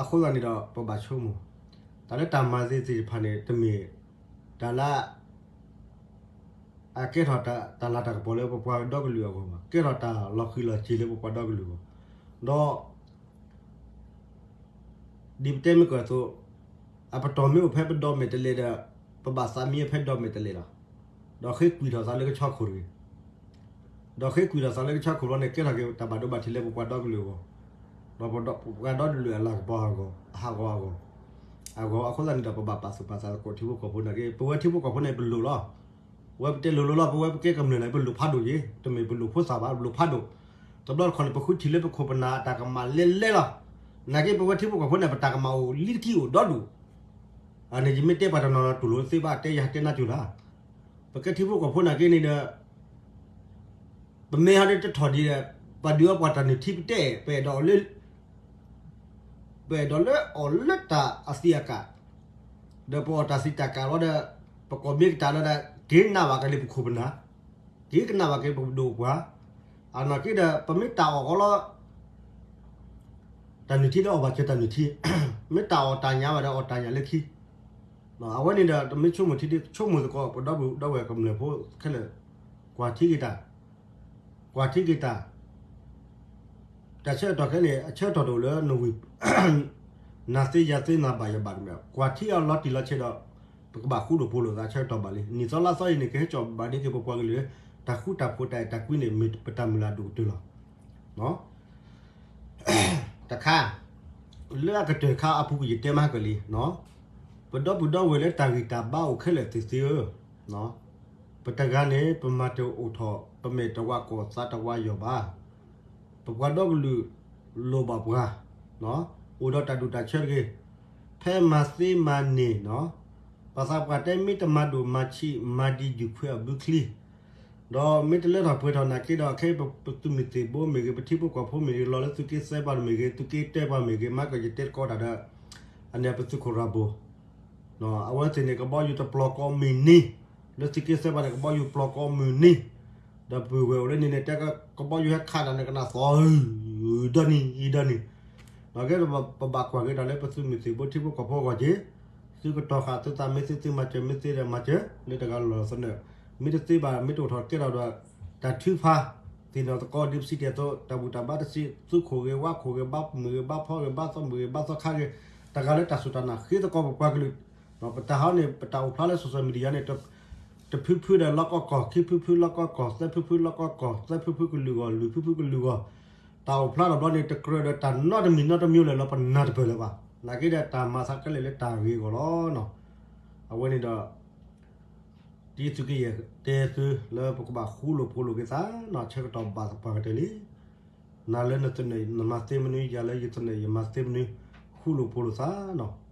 အဃိသတးန့ၣ်ဒီး ပဘၣ်ဆိကမိၣ်, တၢ်လၢတၢ်မၤသ့သ့ၣ်တဖၣ်န့ၣ် တမ့ၢ်တၢ်လၢ အကဲထီၣ်တၢ်လၤတၢ်ကပီၤလၢပပှၤဒီကလုာ်အဂီၢ်ဘၣ်, ကဲထီၣ်တၢ်လီၤဃံၤလီၤစ့ၤလၢပပှၤဒီကလုာ်အဂီၢ်, ဒီး ဒ်ပတဲမ့ၢ်ကၢၢ်အသိး, အပတီၢ်မ့ၢ်အိၣ်ဖဲပဒီမဲာ်တလဲၤဒီး, ပဘၣ်သးမံဖဲဒီမဲာ်တလဲၤလီၤ. ဒီးဃ့ကွံာ်ထီၣ်သးလၢကဆီခိၣ်တဂ့ၤ. ဒီးဃ့ကွံာ်ထီၣ်သးလၢကဆီခိၣ်လီၤန့ၣ် ကဲထီၣ်က့ၤတၢ်ဘၣ်ဒိဘၣ်ထံးလၢပပှၤဒီကလုာ်အဂီၢ်, ဒီးပပှၤဒီကလုာ်အလၤကပီၤအဂီၢ်, အဟးဂီၤအဂီၢ်, အဂီၢ် အဃိသတးန့ၣ်ဒီး ပဘၣ်ပာ်သူၣ်ပာ်သးသကိးထံဖိကီၢ်ဖိနာ်က့, ပဝဲထံဖိကီၢ်ဖိန့ၣ် ပလိၣ်လီၤ. ဝဲပတဲလိၤလိၤလီၤ, ပဝဲပကဲကမျၢၢ်န့ၣ် ပလိၣ်ဖးဒိၣ်ယ့ၤ, တမ့ၢ်ပလိၣ်ဖိသၣ်ဘၣ်, ပလိၣ်ဖးဒိၣ်. တဘျီတခီၣ်န့ၣ် ပဃုထံၣ်လၢပခိၣ်ပနၢ်အတၢ်ကမၣ်လဲၤလဲၤလီၤ. နာ်က့ပဝဲထံဖိကီၢ်ဖိန့ၣ် ပတၢ်ကမၣ်အိၣ်လံတကံအိၣ်ဒီဒူၣ်. အန့ၣ်ယမ့ၢ်တဲပှၤတနီၤနီၤတူၢ်လိာ်သ့ဘၣ် တဲယၤတဲနါစိၤလၢ်. ပကဲထံဖိကီၢ်ဖိနာ်က့န့ၣ်ဒီး ပမ့ၢ်ဟဲဒ်တထီၣ်ဒ်ဒီး ပှၤဒုးအီပှၤတၢ်နုၢ်ထံပတဲ, ပအဲၣ်ဒိးလၢ ပအဲၣ်ဒိးလၢအီၣ်လၢတၢ်အသံးအကာ်, ဒီးပအီၣ်တၢ်သံးတၢ်ကာ်လီၤဒီး ပကိးမ့ၢ်ကတၢၢ်လီၤဒီး က့ၤနၢ်ဘၣ်က့ၤလၢပခိၣ်ပနၢ်, က့ၤကနၢ်ဘၣ်က့ၤပဒိၣ်ပှၤ, အနာ်က့ဒီး ပမ့ၢ်တၢ်အီၣ်ကီးလီၤ တၢ်နုၢ်ထံဒီးအီၣ်ဘၣ်စၢၤတၢ်နုၢ်ထံ, မ့ၢ်တၢ်အီၣ်တၢ်ညၣ်ဘၣ်ဒီးအီၣ်တၢ်ညၣ်လၢခံ. အဝဲန့ၣ်ဒီး တမ့ၢ်ဆိကမိၣ်ထံဒ်ဆိကမိၣ်သကိး ပဒီပုၢ်ဒီဝဲၢ်ကမျၢၢ်ဖိခဲလၢာ်, ကွၢ်ထံက့ၤတၢ်, ကွၢ်ထံက့ၤတၢ်, တၢ်ဆၢကတီၢ်ခဲန့ၣ် အဆၢကတီၢ်တအိၣ်လၢနဝံၣ် နၤသ့ယၤသ့နၤဘၣ်ယၤဘၣ်တမ့ၢ်, ကွၢ်ထံအီၤလီၤတံၢ်လီၤဆဲးဒီး ပကဘၣ်ဃူလိာ်ဖိးလိာ်သးဆၢကတီၢ်ဘၣ်လံ. နံၣ်သီလါသီအံၤန့ၣ် ကဟဲကၠီၣ်ဘၣ်န့ၢ်က့ၤပပှၤကလုာ် တၢ်ဃူတၢ်ဖိးတၢ်အဲၣ်တၢ်ကွံန့ၣ် မ့ၢ်ပတၢ်မုၢ်လၢ်အဒိၣ်ကတၢၢ်လီၤ. တခါ, လၢအကတၢၢ်တခါအပူၤကွံာ်ယတဲမးကလံ, ပဒီပုၢ်ဒီဝဲၢ်လၢတၢ်ဂံၢ်တၢ်ဘါအိၣ်ခဲလၢာ်သ့ၣ်သ့ၣ်ဧၢ, ပတဂၤန့ၣ် ပမၤတအိၣ်ထီၣ် ပမဲာ်တဝါကီၢ်သးတဝါယီၤဘၣ်. ပပှၤဒီကလုာ်လိၣ်ဘၣ်ပှၤ, အိၣ်ဒီးတၢ်ဒူၣ်တၢ်ဆၢတဂ့ၤ, ဖဲမၤသ့မၤန့ၢ်, ပှၤသးပှၢ်တဲမ့ၢ်တမၤဒိၣ်မၤဆံး မၤဒံးယုၢ်ခွဲးအဘုချံ ဒီးမ့ၢ်တလၢထီၣ်ပှဲၤထီၣ်နာ်က့ဒီး ခဲအံၤပသုးမုၢ်သံၣ်ဘိမ့ၢ်ဂ့ၤ, ပထံဖိကီၢ်ဖိမ့ၢ်ဂ့ၤ, လီၤလၢသုးက့သၢပှၤမ့ၢ်ဂ့ၤ, သုးက့တၢပှၤမ့ၢ်ဂ့ၤ, မၤကယတဲတကီးတၢ်ဒီး အန့ၣ်ပသုးခိၣ်ရၤဘိ, အဝဲသ့ၣ်န့ၣ် ကဘီယူၤတပျီၤကိးမုၢ်နံၤ, လၢသုးက့သၢပှၤန့ၣ် ကဘီယူၤပျီၤကိးမုၢ်နံၤ, ဒီးပုၢ်ဝဲၢ်အိၣ်လၢန့ၣ်န့ၣ် တဲကဘီယူၤဟဲခးတၢ်န့ၣ် ကနၣ်သီ ဒီနံၤအံၤဒီနံၤ, ဒီးကဲပဘၣ်ကွၢ်က့ၤတၢ်လၢပသုးမုၢ်သံၣ်ဘိထံဖိကီၢ်ဖိအဂီၢ်က့ၤ, သုကတီၤဃာ်သုသးမ့ၢ်သ့ သုမၤစၢၤမ့ၢ်သ့ဒီးမၤစၢၤ လၢတဂၤလီၤသနၢၣ်, မ့ၢ်တသ့ဘၣ် မ့ၢ်တအိၣ်ထီၣ်ကဲထီၣ်ဒီး တၢ်ထုကဖၣ်, သ့ၣ်နီၣ်သကိးဒ်ပစံးတ့ၢ်အသိး တၢ်ဘူၣ်တၢ်ဘါတဆံး သူခိၣ်ဂ့ၤ ဝါခိၣ်ဂ့ၤ ဘါမုၢ်ဂ့ၤ ဘါဖီဂ့ၤ ဘါသီမုၢ်ဂ့ၤ ဘါသီခါဂ့ၤ, တဂၤလၢတၢ်စူၢ်တၢ်နာ်ဃ့သကိးပပှၤကလုာ်, ပတၢ်ဟီန့ၣ် ပတၢ်အိၣ်ဖျါလၢ social media န့ၣ် တဖုဖုဒီးလီၢ်ကီၢ်ကီၢ်, ခံဖုဖုလီၢ်ကီၢ်ကီၢ်, သၢဖုဖုလီၢ်ကီၢ်ကီၢ်, သၢဖုဖုကလုာ်ဂီၢ်, လွံၢ်ဖုဖုကလုာ်ဂီၢ်, တၢ်အိၣ်ဖျါထီၣ်ဘျီန့ၣ် တကြၢးဒီးတၢ်နီတမံၤနီတမံၤလၢ်လၢပနၢ်တပၢၢ်လၢၤဘၣ်. နာ်က့ဒီးတၢ်မၤသးခဲလၢာ်လၢတၢ်ဂ့ၤအဂီၢ်လီၤ. အဝဲန့ၣ်ဒီး ဒ်သုးက့ယဲၢ်တဲသုလၢပကဘၣ်ဃူလိာ်ဖိးလိာ်က့ၤသးနီၤ ဆၢကတီၢ်ဘၣ်သပှၢ်ကတၢၢ်လံ. နၤလၢနသနၢၣ်နမၤသ့မနုၤ, ယၤလၢယသနၢၣ် ယမၤသ့မနုၤ, ဃူလိာ်ဖိးလိာ်သးနီၤ.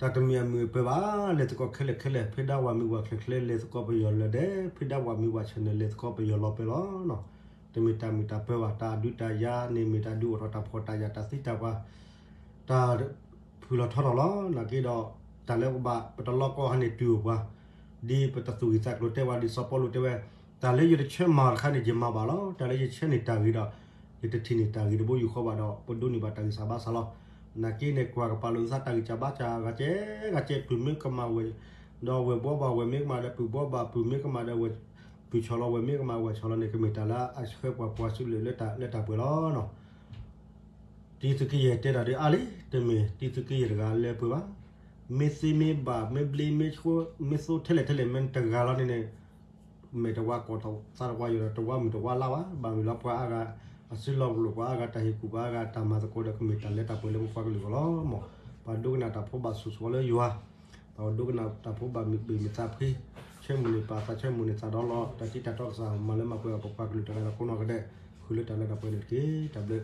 တၢ်တမ့ၢ်အမုာ်အပၢၤဘၣ်, လဲၤသကိးခဲလၢာ်ခဲလၢာ်, ဖဲဒၣ်ဝၤမ့ၢ်ဝၤချၢချၢ လဲၤသကိးပယီၤလၢဒဲး, ဖဲဒၣ်ဝၤမ့ၢ်ဝၤဆၢၣ်နၢၣ် လဲၤသကိးပယီၤလီၤပၢၤလီၤ. တမ့ၢ်တၢ်မုာ်တၢ်ပၢၤဘၣ်, တၢ်ဒုးတၢ်ယၤန့ၣ်မ့ၢ်တၢ်ဒုးအိၣ်ထီၣ်တၢ်ဖှီၣ်တၢ်ယာ်တၢ်သံတၢ်ပှၢ် တၢ်ဖုၣ်လီၤထီထီၣ်လီၤ. နာ်က့ဒီး တၢ်လၢပဘၣ် ပတလီၢ်ကီၢ်ဟဲန့ၣ်တုၤအိၣ်ပှၤ, ဒ်ပတသူၣ်ဂံၢ်သးကျိၤတဲဝဲ ဒ်စီၤပီလူးတဲဝဲ, တၢ်လၢယတဆၢမၤအီၤတခါန့ၣ် ယမၤဘၣ်လီၤ. တၢ်လၢယဆၢန့ၢ်တၢ်ဂ့ၤဒီး ယတထံၣ်န့ၢ်တၢ်ဂ့ၤတဘိယူၢ်ဃီဘၣ်ဒီး ပဒိးန့ၢ်ဘၣ်တၢ်ဂံၢ်စၢ်ဘါစၢ်လီၤ. နာ်က့န့ၣ် ကွၢ်ကပာ်လိာ်သးတၢ်ဂံၢ်စၢ်ဘါစၢ်ဂၤကဲဂၤကဲ ပုၢ်မ့ၢ်ကမၣ်ဝဲၢ် ဒီးဝဲၢ်ဘှီဘၣ်, ဝဲၢ်မ့ၢ်ကမၣ်ဒီးပုၢ်ဘှီဘၣ်, ပုၢ်မ့ၢ်ကမၣ်ဒီးဝဲၢ်ပုၢ်ဆီၣ်လီၤ, ဝဲၢ်မ့ၢ်ကမၣ်ဝဲၢ်ဆီၣ်လီၤန့ၣ် ကမ့ၢ်တၢ်လၢအဆှၢပှၤပှၤဆူလၢာ်လၢတၢ်ပှဲၤလီၤ. တံၤသုးက့ယဲၢ်တဲတၢ်ဒ်အါလံ, တမ့ၢ်တံၤသုးက့ယဲၢ်တဂၤလၢပှဲၤဘၣ်. မ့ၢ်သ့မ့ၢ်ဘၣ် မ့ၢ်ဘျ့မ့ၢ်ဆှိၣ် မ့ၢ်သိထဲလဲၣ်ထဲလဲၣ် မ့ၢ်တဂၤလီၤန့ၣ်န့ၣ် မဲာ်တဝါကိးသးတဝါယိာ်ဒီး တဝါမုၢ်တဝါလါဘၣ်. ဘၣ်မနုၤလၢပှၤအါဂၤ အစုလီၢ်ပလိာ် ပှၤအါဂၤတၢ်ဟ့ၣ်ကူၣ် ပှၤအါဂၤတၢ်မၤသကိးဒီး ကမ့ၢ်တၢ်လၢတၢ်ပှဲၤလၢပပှၤကလုာ်အဂီၢ်လီၤ. မ်ပှၤဒိကနၣ်တၢ်ဖိဘၣ်ဆိၣ်ဂ့ၤလၢယွၤ, ပှၤဒိကနၣ်တၢ်ဖိဘၣ်မုာ်ဘ့ၣ်မုာ်သးဖှံ, ဆၢမုၢ်န့ၢ်ပၢ်သး ဆၢမုၢ်န့ၢ်သးဒီလီၤ. တၢ်တံၤတၢ်တီကစၢ် မၤလၢမၤပှဲၤအီၤ ပပှၤကလုာ်တဂၤဒီးကိးနီၢ်ဂၤဒဲး ဃုာ်လၢတၢ်လၢတၢ်ပှဲၤန့ၣ်တက့ၢ်. တၢ်ဘျုး